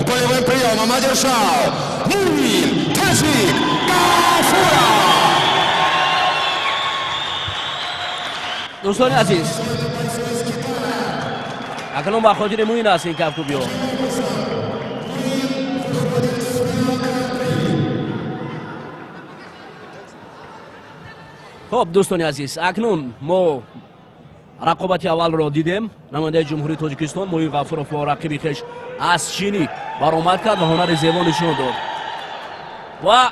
болевым приемом одержал Муин Таджик Гафуров. Дӯстони азиз, акнун ба хотири Муин аст ин кафкӯбиҳо. Хуб, дӯстони азиз, акнун мо рақобати аввалро дидем. Намояндаи Ҷумҳурии Тоҷикистон Муин Ғафуров бо рақиби хеш аз Чинӣ баромад кард ва ҳунари зебо нишон дод. Ва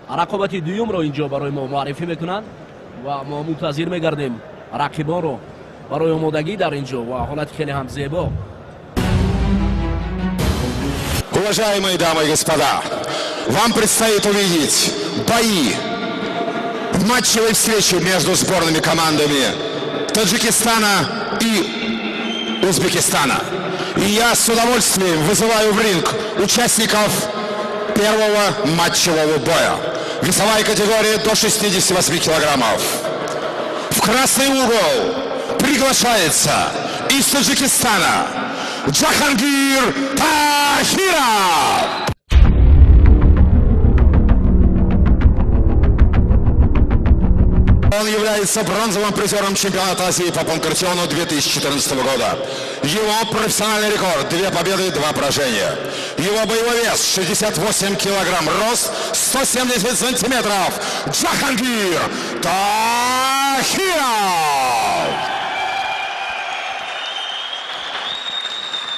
рақобати дуюмро инҷо барои мо муаррифӣ мекунанд ва мо мунтазир мегардем рақибонро барои омодагӣ дар инҷо ва ҳолати хеле ҳам зебо. Уважаемые дамы и господа, вам предстоит увидеть бои в матчевой встрече между сборными командами Таджикистана и Узбекистана. И я с удовольствием вызываю в ринг участников первого матчевого боя. Весовая категория до 68 килограммов. В красный угол приглашается из Таджикистана Джахангир Тахиров. Он является бронзовым призером чемпионата Азии по панкратиону 2014 года. Его профессиональный рекорд – 2 победы, 2 поражения. Его боевой вес – 68 килограмм, рост 170 сантиметров. Джахангир Тахиров!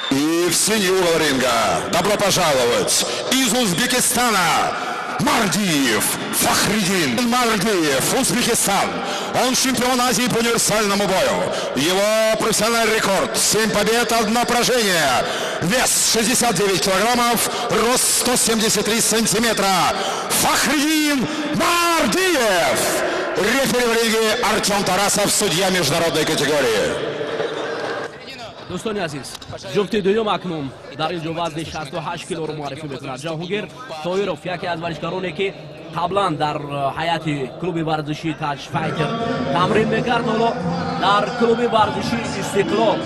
И в синий угол ринга добро пожаловать из Узбекистана Мардиев Фахридин. Мардиев, Узбекистан. Он чемпион Азии по универсальному бою. Его профессиональный рекорд – 7 побед, 1 поражение. Вес 69 килограммов, рост 173 сантиметра. Фахридин Мардиев. Рефери в ринге Артем Тарасов, судья международной категории. Дӯстони азиз, ҷуфти дуюм акнун дар ин ҷо вазни 68 килоро муаррифӣ мекунад. Ҷаҳонгир Тоиров, яке аз варзишгароне, ки қаблан дар ҳайати клуби варзишии Таҷ Файтер тамрин мекард, ҳоло дар клуби варзишии Истиқлол.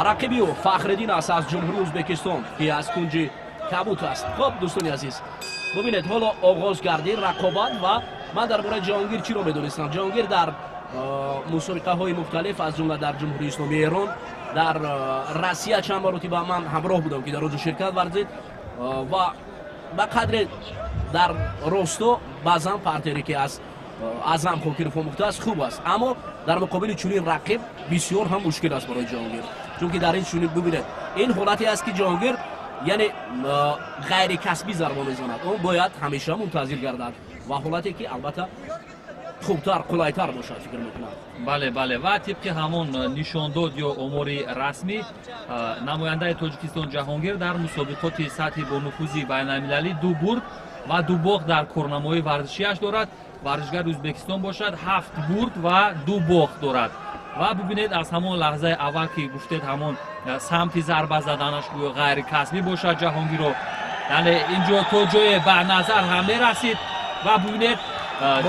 Рақиби ӯ Фахриддин аст аз Ҷумҳурии Ӯзбекистон, ки аз кунҷи кабут аст. Хуб, дӯстони азиз, бубинед, ҳоло оғоз гардид рақобат ва ман дар бораи Ҷаҳонгир чиро медонистам. Ҷаҳонгир дар мусобиқаҳои мухталиф, аз ҷумла дар Ҷумҳурии Исломии Эрон, дар Россия чанд маротиба ман ҳамроҳ будам, ки дар он ҷо ширкат варзид ва ба қадре дар Росто баъзан партере, ки аз Аъзам Хокиров омӯхтааст, хуб аст, аммо дар муқобили чунин рақиб бисёр ҳам мушкил аст барои Ҷаҳонгир, чунки дар ин чунин, бубинед, ин ҳолате аст, ки Ҷаҳонгир яъне ғайрикасбӣ зарба мезанад, он бояд ҳамеша мунтазир гардад ва ҳолате, ки албатта хубтар, қулайтар бошад, фикр мекунам. Бале, бале, ва тибқи ҳамон нишондод ё омори расмӣ, намояндаи Тоҷикистон Ҷаҳонгир дар мусобиқоти сатҳи бонуфузи байналмилалӣ 2 бурд ва 2 бохт дар корнамои варзишиаш дорад. Варзишгари Ӯзбекистон бошад 7 бурд ва 2 бохт дорад. Ва бубинед, аз ҳамон лаҳзаи аввал, ки гуфтед, ҳамон самти зарба заданаш гӯё ғайрикасбӣ бошад Ҷаҳонгиро, яъне ин ҷо то ҷое ба назар ҳам мерасид. Ва бубинед,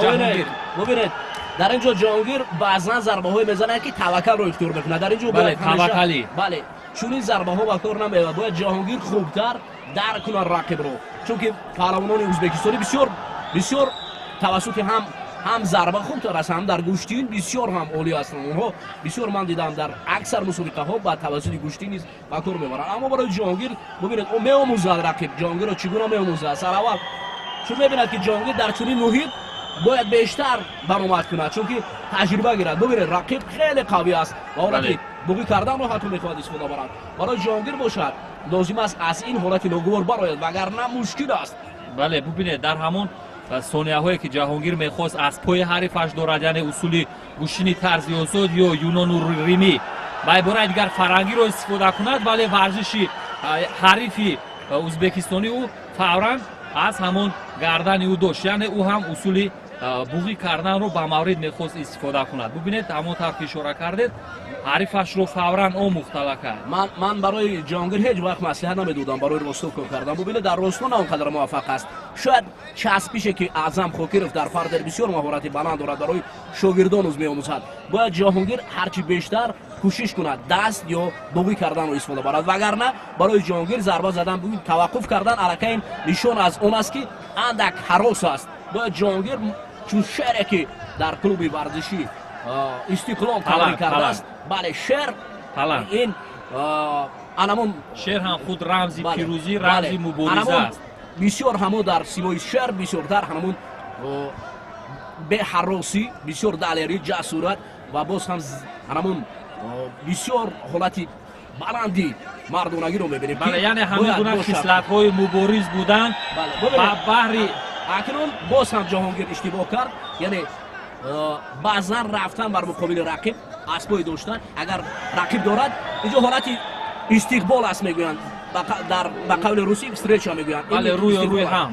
Ҷаҳонгир, бубинед, дар ин ҷо Ҷаҳонгир баъзан зарбаҳое мезанад, ки таваккалро ихтиёр мекунад. Дар ин ҷо бале, таваккалӣ. Бале, чунин зарбаҳо ба кор намеояд. Бояд Ҷаҳонгир хубтар дарк кунад рақибро, чунки паҳлавонони ӯзбекистонӣ бисёр бисёр тавассути ҳам зарба хубтар аст, ҳам дар гӯштин бисёр ҳам олӣ ҳастанд онҳо. Бисёр ман дидам, дар аксар мусобиқаҳо ба тавассути гӯштин низ ба кор мебаранд. Аммо барои Ҷаҳонгир, бубинед, ӯ меомӯзад рақиб Ҷаҳонгирро чӣ гуна меомӯзад. Сараввал чун мебинад, ки Ҷаҳонгир дар чунин муҳит бояд бештар баромад кунад, чунки таҷриба гирад. Бубинед, рақиб хеле қавӣ аст ва ҳолати буғӣ карданро ҳатто мехоҳад истифода барад. Барои Ҷаҳонгир бошад, лозим аст аз ин ҳолати ногувор барояд, вагарна мушкил аст. Бале, бубинед, дар ҳамон сонияҳое ки Ҷаҳонгир мехост аз пои ҳарифаш дорад, яъне усули гӯштини тарзи озод ё юнону римӣ, ба ибораи дигар фарангиро истифода кунад, вале варзиши ҳарифи ӯзбекистонӣ ӯ фавран аз ҳамон гардани ӯ дошт, яъне ӯ ҳам усули буғӣ карданро ба маврид мехост истифода кунад. Бубинед, ҳамон тавр ки ишора кардед, ҳарифашро фавран омӯхт аллакай. Ман барои Ҷаҳонгир ҳеҷ вақт маслиҳат намедодам барои росто кор кардан. Бубинед, дар росто на он қадар муваффақ аст. Шояд часпише, ки Аъзам Хокиров дар партер бисёр маҳорати баланд дорад, барои шогирдон ӯз меомӯзад. Бояд Ҷаҳонгир ҳарчи бештар кӯшиш кунад даст ё буғӣ карданро истифода барад, вагарна барои Ҷаҳонгир зарба задан, таваққуф кардан аллакай ин нишон аз он аст, ки андак ҳарос аст. Бояд Ҷаҳонгир чун шере, ки дар клуби варзишӣ Истиқлол тамрин кардааст, бале, шер ин анамон шер ҳам худ рамзи пирӯзӣ, рамзи мубориза аст. Бисёр ҳамо дар симои шер бисёртар ҳамон беҳаросӣ, бисёр далерӣ, ҷасурат ва боз ҳам ҳамон бисёр ҳолати баланди мардонагиро мебинем. Бале, яъне ҳамин гуна хислатҳои мубориз будан ба баҳри Акнун боз ҳам Ҷаҳонгир иштибоҳ кард, яъне баъзан рафтан бар муқобили рақиб, аз пой доштан, агар рақиб дорад, инҷо ҳолати истиқбол аст мегӯянд, ба қавли русӣ встреча мегӯянд. Бале, рӯи рӯи ҳам.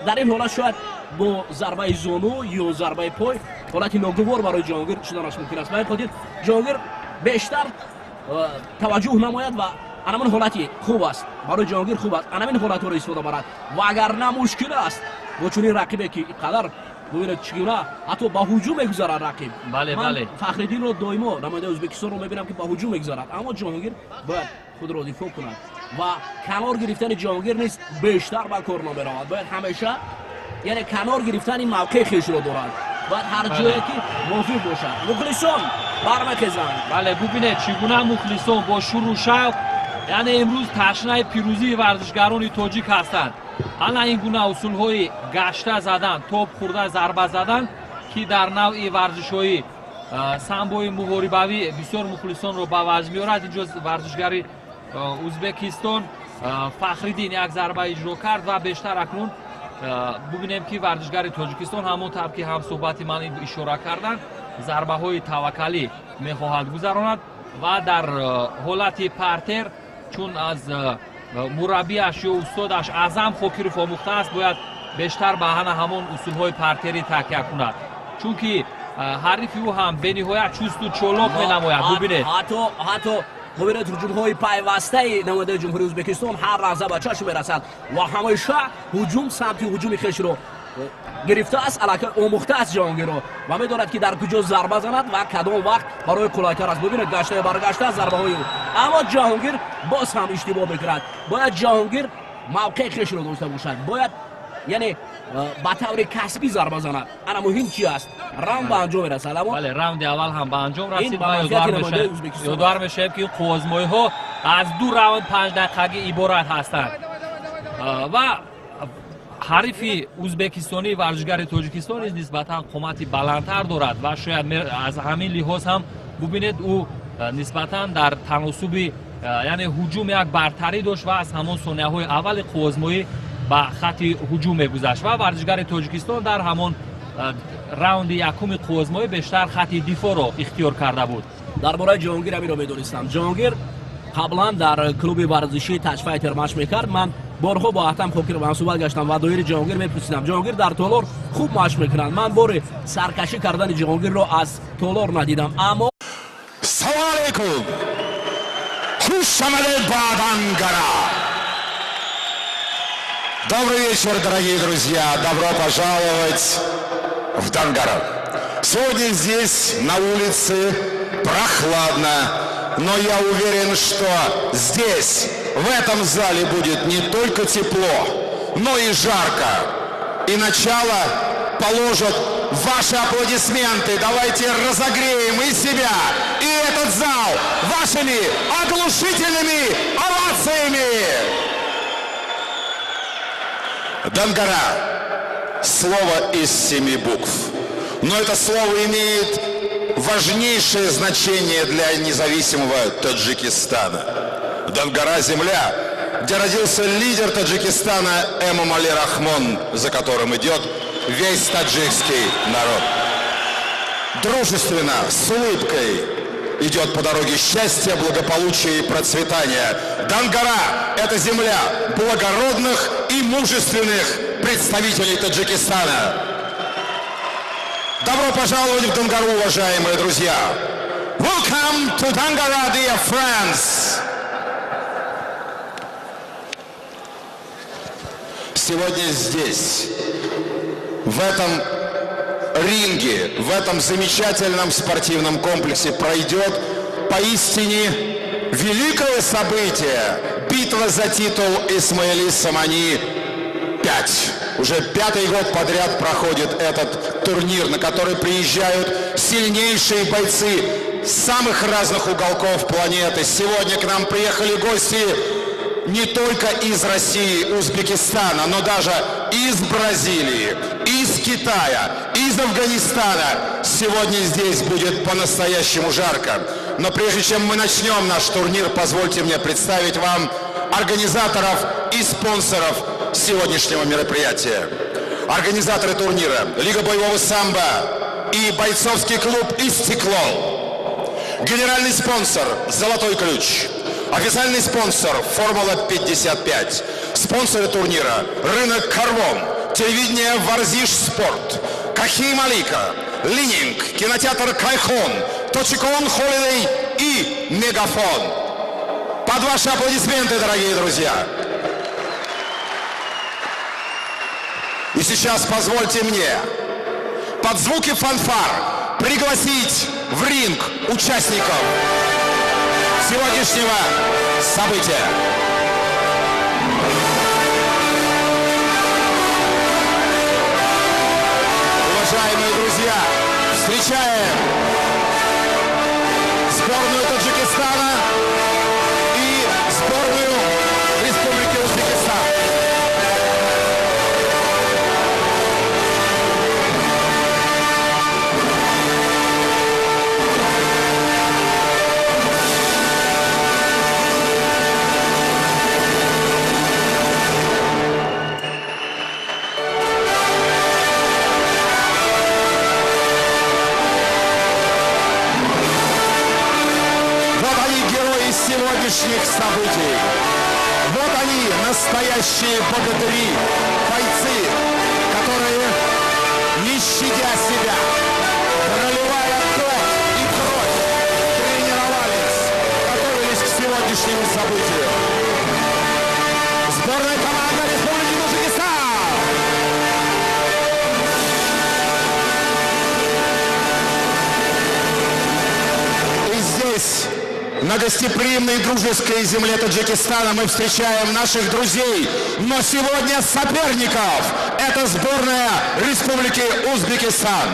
Дар ин ҳолат шояд бо зарбаи зону ё зарбаи пой ҳолати ногувор барои Ҷаҳонгир шуданаш мумкин аст. Ба ин хотир Ҷаҳонгир бештар таваҷҷӯҳ намояд ва анамин ҳолати хуб аст барои Ҷаҳонгир, хуб аст анамин ҳолатҳоро истифода барад, вагарна мушкил аст бо чунин рақибе, ки қадар, бубинед, чӣ гуна ҳатто ба ҳуҷум мегузарад рақиб. Бале, бале. Фахриддинро доимо, намояндаи Ӯзбекистонро мебинам, ки ба ҳуҷум мегузарад, аммо Ҷаҳонгир бояд худро дифоъ кунад ва канор гирифтани Ҷаҳонгир низ бештар ба кор намеравад. Бояд ҳамеша, яъне канор гирифтани мавқеи хешро дорад, бояд ҳар ҷое ки мувофиқ бошад. Мухлисон бармехезанд. Бале, бубинед, чӣ гуна мухлисон бо шуру шавқ, яъне имрӯз ташнаи пирӯзии варзишгарони тоҷик ҳастанд. Ана ин гуна усулҳои гашта задан, тоб хӯрда зарба задан, ки дар навъи варзишҳои самбои муҳорибавӣ бисёр мухлисонро ба ваҷд меорад. Инҷо варзишгари Ӯзбекистон Фахриддин як зарба иҷро кард ва бештар акнун бубинем, ки варзишгари Тоҷикистон, ҳамон тавр ки ҳамсӯҳбати ман ишора карданд, зарбаҳои таваккалӣ мехоҳад гузаронад ва дар ҳолати партер, чун аз мураббиаш ё устодаш Аъзам Хокиров омӯхтааст, бояд бештар ба ҳана ҳамон усулҳои партерӣ такя кунад, чунки ҳарифи ӯ ҳам бениҳоят чусту чолок менамояд. Бубинед, ҳатто бубинед, ҳуҷумҳои пайвастаи намояндаи Ҷумҳурии Ӯзбекистон ҳар лаҳза ба чашм мерасад ва ҳамеша ҳуҷум самти ҳуҷуми хешро гирифтааст, аллакай омӯхтааст Ҷаҳонгирро ва медонад, ки дар куҷо зарба занад ва кадом вақт барои қулайтар аст. Бубинед, гаштаю баргашта зарбаҳои ӯ, аммо Ҷаҳонгир боз ҳам иштибоҳ мекунад. Бояд Ҷаҳонгир мавқеи хешро дошта бошад, бояд, яъне ба таври касбӣ зарба занад. Ана муҳим чи аст, раунд ба анҷом мерасад. Бале, раунди аввал ҳам ба анҷом расид ва ёдовар мешавем, ки қуввозмоиҳо аз ду раунд 5 дақиқагӣ иборат ҳастанд ва ҳарифи ӯзбекистонӣ варзишгари Тоҷикистон низ нисбатан қомати баландтар дорад ва шояд аз ҳамин лиҳоз ҳам, бубинед, ӯ нисбатан дар таносуби, яъне ҳуҷум як бартарӣ дошт ва аз ҳамон сонияҳои аввали қуввозмоӣ ба хатти ҳуҷум мегузашт ва варзишгари Тоҷикистон дар ҳамон раунди якуми қуввозмоӣ бештар хатти дифоъро ихтиёр карда буд. Дар бораи Ҷаҳонгир ҳаминро медонистам. Ҷаҳонгир қаблан дар клуби варзишии Таҷфайтер машқ мекард. Ман борҳо бо Аҳтам Хокиров ҳамсӯҳбат гаштам ва доири Ҷаҳонгир мепурсидам. Ҷаҳонгир дар толор хуб машқ мекунад. Ман бори саркашӣ кардани Ҷаҳонгирро аз толор надидам, аммо Салом алейкум! Хуш омадед ба Дангара! Добрый вечер, дорогие друзья! Добро пожаловать в Дангару. Сегодня здесь, на улице, прохладно, но я уверен, что здесь, в этом зале будет не только тепло, но и жарко. И начало положат ваши аплодисменты. Давайте разогреем и себя, и этот зал вашими оглушительными овациями. Дангара – слово из 7 букв. Но это слово имеет важнейшее значение для независимого Таджикистана. Дангара – земля, где родился лидер Таджикистана Эмомали Рахмон, за которым идет весь таджикский народ. Дружественно, с улыбкой идет по дороге счастья, благополучия и процветания. Дангара – это земля благородных и мужественных представителей Таджикистана. Добро пожаловать в Дангару, уважаемые друзья! Welcome to Dangara, dear friends! Сегодня здесь, в этом ринге, в этом замечательном спортивном комплексе пройдет поистине великое событие – битва за титул Исмаили Сомони 5. Уже 5-й год подряд проходит этот турнир, на который приезжают сильнейшие бойцы самых разных уголков планеты. Сегодня к нам приехали гости не только из России, Узбекистана, но даже из Бразилии, из Китая, из Афганистана. Сегодня здесь будет по-настоящему жарко. Но прежде чем мы начнем наш турнир, позвольте мне представить вам организаторов и спонсоров сегодняшнего мероприятия. Организаторы турнира – Лига боевого самбо и бойцовский клуб «Истиклол». Генеральный спонсор – «Золотой ключ». Официальный спонсор – «Формула-55». Спонсоры турнира – рынок «Карвон», телевидение «Варзиш Спорт», Кахи Малика, Лининг, кинотеатр «Кайхон», Точикон Холидей и Мегафон. Под ваши аплодисменты, дорогие друзья! И сейчас позвольте мне под звуки фанфар пригласить в ринг участников сегодняшнего события. Уважаемые друзья, встречаем сборную Таджикистана и сборную Республики Узбекистан. Сегодняшних событий. Вот они, настоящие богатыри, бойцы, которые, не щадя себя, проливая пот и кровь, тренировались, готовились к сегодняшнему событию. Сборная команда Республики Таджикистан! И здесь, на гостеприимной дружеской земле Таджикистана, мы встречаем наших друзей, но сегодня соперников. Это сборная Республики Узбекистан.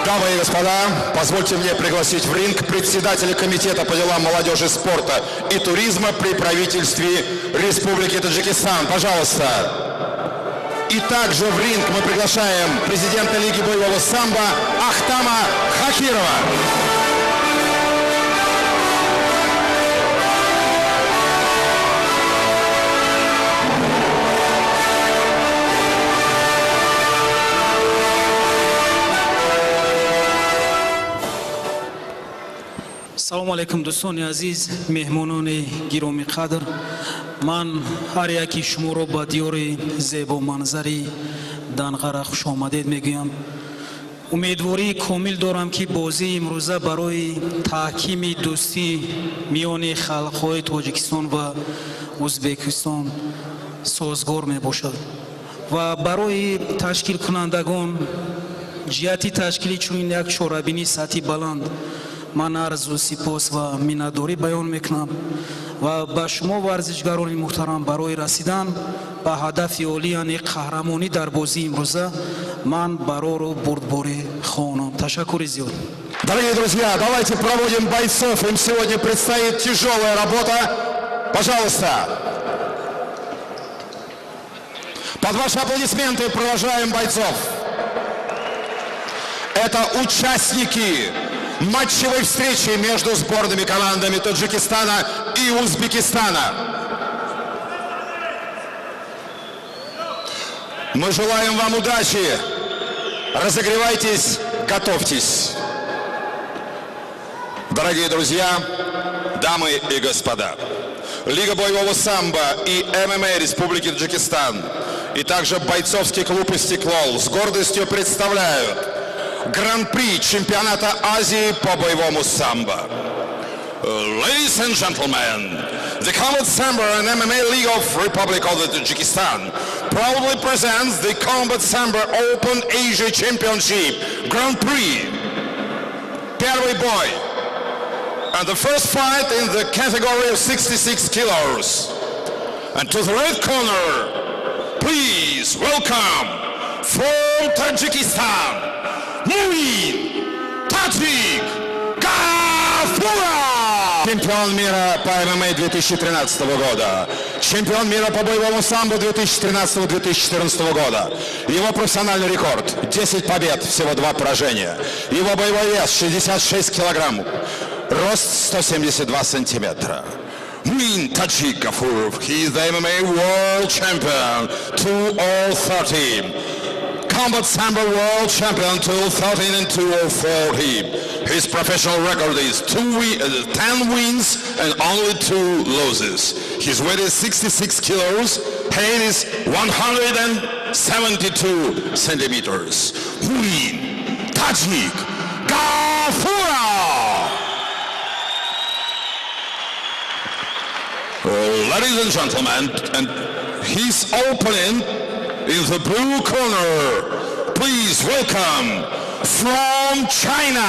Дамы и господа, позвольте мне пригласить в ринг председателя комитета по делам молодежи, спорта и туризма при правительстве Республики Таджикистан. Пожалуйста. И также в ринг мы приглашаем президента Лиги боевого самбо Ахтама Хакирова. Салом алейкум, дӯстони азиз, меҳмонони гиромӣ қадр. Ман ҳар яки шуморо ба диёри зебоманзари Данғара хушомадед мегӯям. Умедвории комил дорам, ки бозии имрӯза барои таҳкими дӯстӣ миёни халқҳои Тоҷикистон ва Ӯзбекистон созгор мебошад ва барои ташкилкунандагон ҷиҳати ташкили чунин як чорабинии сатҳи баланд ман арзу сипос ва миннатдорӣ баён мекунам ва ба шумо варзишгарони муҳтарам барои расидан ба ҳадафи олӣ, яъне қаҳрамонӣ дар бозии имрӯза ман барору бурдборӣ хоҳонам. Ташаккури зиёд. Дорогие друзья, давайте проводим бойцов. Им сегодня предстоит тяжелая работа. Пожалуйста. Под ваши аплодисменты провожаем бойцов. Это участники матчевой встречи между сборными командами Таджикистана и Узбекистана. Мы желаем вам удачи. Разогревайтесь, готовьтесь. Дорогие друзья, дамы и господа, Лига боевого самбо и ММА Республики Таджикистан и также бойцовский клуб «Истиклол» с гордостью представляют Гран-при чемпионата Азии по боевому самбо. Ladies and gentlemen, the Combat Sambo and MMA League of Republic of the Tajikistan proudly presents the Combat Sambo Open Asia Championship Grand Prix. Первый бой. And the first fight in the category of 66 kilos. And to the red corner, please welcome from Tajikistan, Муин Таджик Гафуров! Чемпион мира по ММА 2013 года. Чемпион мира по боевому самбо 2013-2014 года. Его профессиональный рекорд – 10 побед, всего 2 поражения. Его боевой вес – 66 килограмм. Рост 172 сантиметра. Муин Таджик Гафуров, he is the MMA World Champion 2013. Combat Sambo World Champion 2013 and 2014. His professional record is 10 wins and only 2 losses. His weight is 66 kilos, height is 172 centimeters. Муин Таджик Гафуров! Ladies and gentlemen, and his opponent in the blue corner, please welcome from China,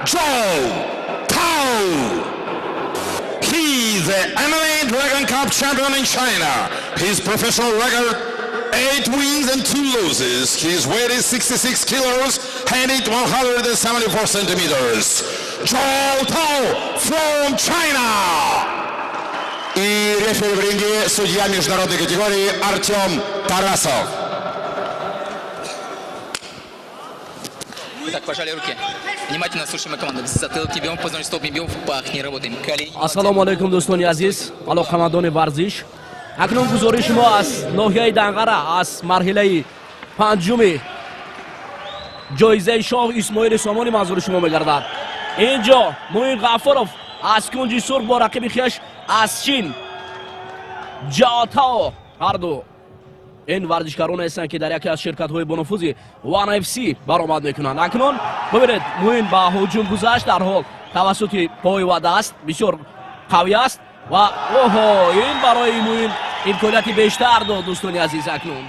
Zhou Tao. He is the MMA Dragon Cup champion in China. His professional record, 8 wins and 2 losses. His weight is 66 kilos, handed 174 centimeters. Zhou Tao from China. И рефери в ринге, судья международной категории Артем Тарасов. Итак, пожали руки. Внимательно слушаем команду. Затылки бьем, позвоночник стоп, не бьем, в пах не работаем. Колени. Ассалому алайкум, дӯстони азиз, алоқамандони варзиш. Акнун гузориши мо аз ноҳияи Данғара, аз марҳилаи панҷуми ҷоизаи шоҳ Исмоили Сомонӣ манзури шумо мегардад. Инҷо Муин Ғафуров аз кунҷи сурх бо рақиби хеш аз Чин Ҷао Тао. Ҳарду ин варзишгароне ҳастанд, ки дар яке аз ширкатҳои бонуфузи One FC баромад мекунанд. Акнун бибинед, Муин ба ҳуҷум гузашт, дарҳол тавассути пой ва даст бисёр қавӣ аст ва оҳо, ин барои Муин имконияти бештар дод, дӯстони азиз. Акнун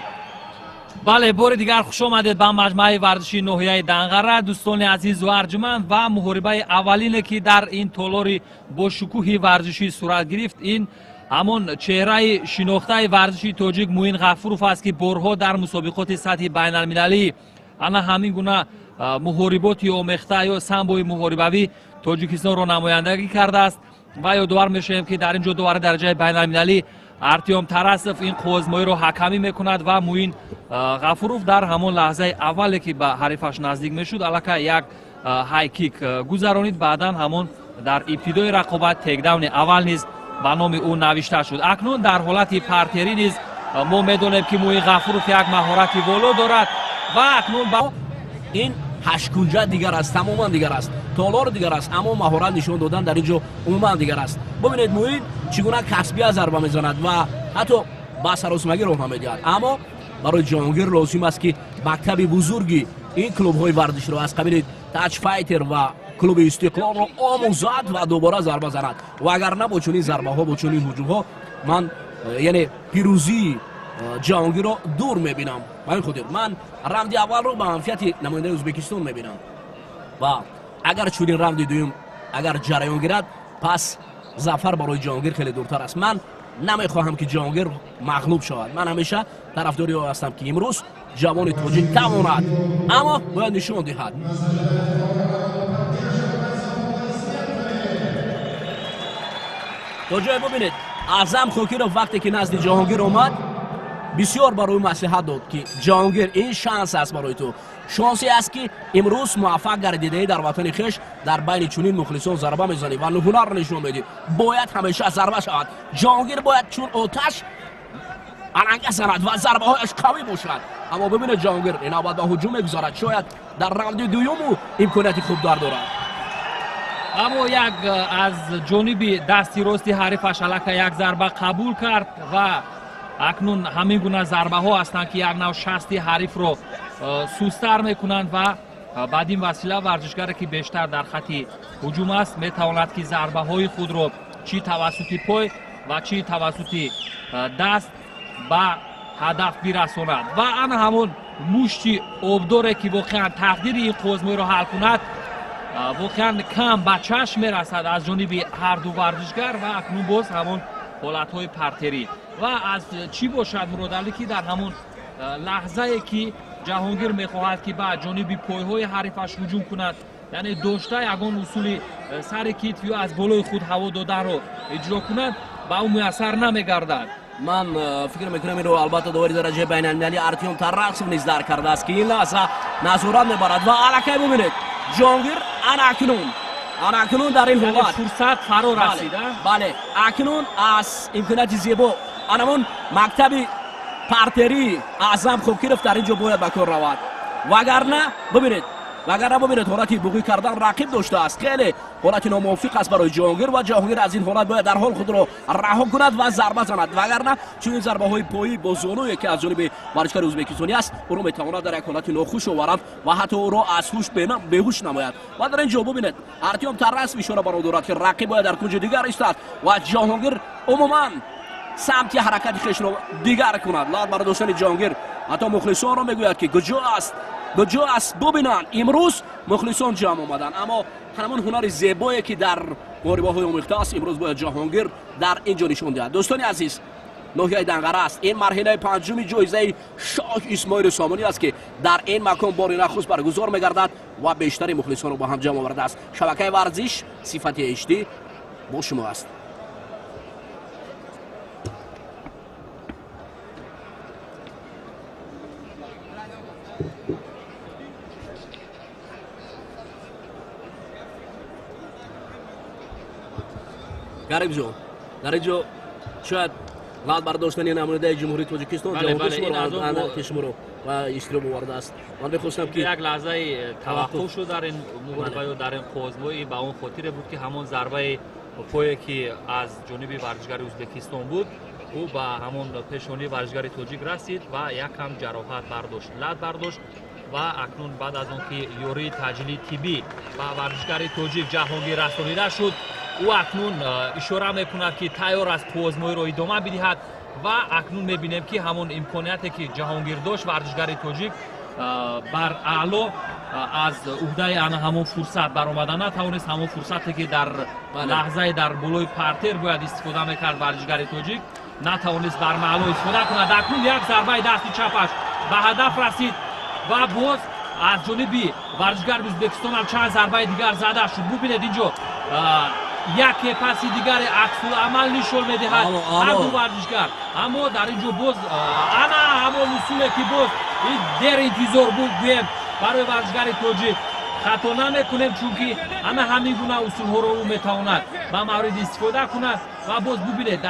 бале, бори дигар хуш омадед ба маҷмӯаи варзишии ноҳияи Данғара, дӯстони азизу арҷуманд, ва муҳорибаи аввалине, ки дар ин толори бошукӯҳи варзишӣ сурат гирифт, ин ҳамон чеҳраи шинохтаи варзиши тоҷик Муин Ғафуров аст, ки борҳо дар мусобиқоти сатҳи байналмилалӣ ана ҳамин гуна муҳориботи омехта ё самбои муҳорибавӣ Тоҷикистонро намояндагӣ кардааст. Ва ёдовар мешавем, ки дар ин ҷо довари дараҷаи байналмилалӣ Артем Тарасов ин қуввозмоиро ҳакамӣ мекунад ва Муин Ғафуров дар ҳамон лаҳзаи аввале, ки ба ҳарифаш наздик мешуд, аллакай як ҳайкик гузаронид. Баъдан ҳамон дар ибтидои рақобат текдауни аввал низ ба номи ӯ навишта шуд. Акнун дар ҳолати партерӣ низ мо медонем, ки Муин Ғафуров як маҳорати воло дорад ва акнун ин ҳашткунҷа дигар аст, тамоман дигар аст, толор дигар аст, аммо маҳорат нишон додан дар ин ҷо умуман дигар аст. Бубинед, Муин чӣ гуна касбия зарба мезанад ва ҳатто ба саросимагӣ роҳ намедиҳад. Аммо барои Ҷаҳонгир лозим аст, ки мактаби бузурги Ин клубҳои варзишро аз қабили Таҷ Файтер ва клуби Истиқлолро омӯзад ва дубора зарба занад. Вагарна бо чунин зарбаҳо, бо чунин ҳуҷумҳо ман яъне пирӯзии Ҷаҳонгирро дур мебинам. Ба ин хотир ман равнди аввалро ба манфиати намояндаи Ӯзбекистон мебинам ва агар чунин равнди дуюм агар ҷараён гирад, пас зафар барои Ҷаҳонгир хеле дуртар аст. Ман намехоҳам ки Ҷаҳонгир мағлуб шавад. Ман ҳамеша тарафдори ӯ ҳастам ки имрӯз ҷавони тоҷик тавонад, аммо бояд нишон диҳад. То ҷое бубинед, Аъзам Хокиров вақте ки назди Ҷаҳонгир омад, бисёр барои маслиҳат дод ки Ҷаҳонгир, ин шанс аст барои ту, шонсе аст ки имрӯз муваффақ гардидаӣ дар ватани хеш, дар байни чунин мухлисон зарба мезанӣ ва ҳунар нишон медиҳӣ. Бояд ҳамеша зарба шавад. Ҷаҳонгир бояд чун оташ аланга занад ва зарбаҳояш қавӣ бошад. Аммо бибинед, Ҷаҳонгир ин навбат ба ҳуҷум мегузарад, шояд дар раунди дуюму имконияти хуб дар дорад. Аммо як аз ҷониби дасти рости ҳарифаш аллакай як зарба қабул кард ва акнун ҳамин гуна зарбаҳо ҳастанд ки як нав шасти ҳарифро сустар мекунанд ва баъд ин васила варзишгаре ки бештар дар хати ҳуҷум аст метавонад ки зарбаҳои худро чӣ тавассути пой ва чӣ тавассути даст ба ҳадаф бирасонад. Ва ана ҳамон мушти обдоре ки воқеан тақдири ин қозмоиро ҳал кунад воқеан кам ба чашм мерасад аз ҷониби ҳарду варзишгар. Ва акнун боз ҳамон ҳолатҳои партерӣ ва аз чӣ бошад, Муродалӣ, ки дар ҳамон лаҳзае ки Ҷаҳонгир мехоҳад ки ба ҷониби пойҳои ҳарифаш ҳуҷум кунад, яъне дошта ягон усули сари китф ё аз болои худ ҳаво додаро иҷро кунад, ба ӯ муяссар намегардад. Ман фикр мекунам инро албатта довари дараҷаи байналмилалӣ Артём Тарасов низ дарк кардааст ки ин лаҳза назорат мебарад ва аллакай бубинед, Ҷаҳонгир ана акнун дар ин ҳолат фурсат фаро расид. Бале, акнун аз имконияти зебо анамон мактаби партерии Аъзам Хокиров дар ин ҷо бояд ба кор равад. Вагарна бубинед, ҳолати буғӣ кардан рақиб доштааст. Хеле ҳолати номувофиқ аст барои Ҷаҳонгир ва Ҷаҳонгир аз ин ҳолат бояд дар ҳол худро раҳо кунад ва зарба занад. Вагарна чунин зарбаҳои поӣ бо зонуе ки аз ҷониби варзишгари ӯзбекистонӣ аст, ӯро метавонад дар як ҳолати нохуш оварад ва ҳатто ӯро аз ҳуш беҳуш намояд. Ва дар ин ҷо бубинед, Артём Тарасов ишора бар он дорад ки рақиб бояд дар кунҷи дигар истад ва Ҷаҳонгир умуман самти ҳаракати хешро дигар кунад. Лат бардоштани Ҷаҳонгир ҳатто мухлисонро мегӯяд ки куҷо аст, куҷо аст, бубинанд. Имрӯз мухлисон ҷамъ омаданд, аммо ҳамон ҳунари зебое ки дар муҳорибаҳои омехта аст, имрӯз бояд Ҷаҳонгир дар ин ҷо нишон диҳад. Дӯстони азиз, ноҳияи Данғара аст. Ин марҳилаи панҷуми ҷоизаи Шоҳ Исмоили Сомонӣ аст ки дар ин макон бори нахуст баргузор мегардад ва бештари мухлисонро бо ҳам ҷамъ овардааст. Шабакаи варзиш сифати HD бо шумо аст. Каримҷон, дар ин ҷо шояд лат бардоштани намояндаи Ҷумҳурии Тоҷикистон ки шуморо ба иштироб овардааст. Ман мехостам ки як лаҳзаи таваққуф шуд дар ин муҳориба ё дар ин қозмоӣ, ба он хотире буд ки ҳамон зарбаи пое ки аз ҷониби варзишгари Ӯзбекистон буд, ӯ ба ҳамон пешонии варзишгари тоҷик расид ва якам ҷароҳат бардошт, лат бардошт. Ва акнун баъд аз он ки ёрии таъҷилии тиббӣ ба варзишгари тоҷик Ҷаҳонгир расонида шуд, ӯ акнун ишора мекунад ки тайёр аст қувозмоиро идома бидиҳад. Ва акнун мебинем ки ҳамон имконияте ки Ҷаҳонгир дошт, варзишгари тоҷик бар аъло аз уҳдаи ана ҳамон фурсат баромада натавонист. Ҳамон фурсате ки дар лаҳзаи дар болои партер бояд истифода мекард, варзишгари тоҷик натавонист бар маъло истифода кунад. Акнун як зарбаи дасти чапаш ба ҳадаф расид ва боз аз ҷониби варзишгари Ӯзбекистон ҳам чанд зарбаи дигар зада шуд. Бубинед, инҷо яке паси дигаре аксуламал нишон медиҳад ҳарду варзишгар. Аммо дар ин ҷо боз ана ҳамон усуле ки боз дер интизор буд, гӯем, барои варзишгари тоҷик хато намекунем, чунки ана ҳамин гуна усулҳоро ӯ метавонад ба мавриди истифода кунад. Ва боз бубинед дар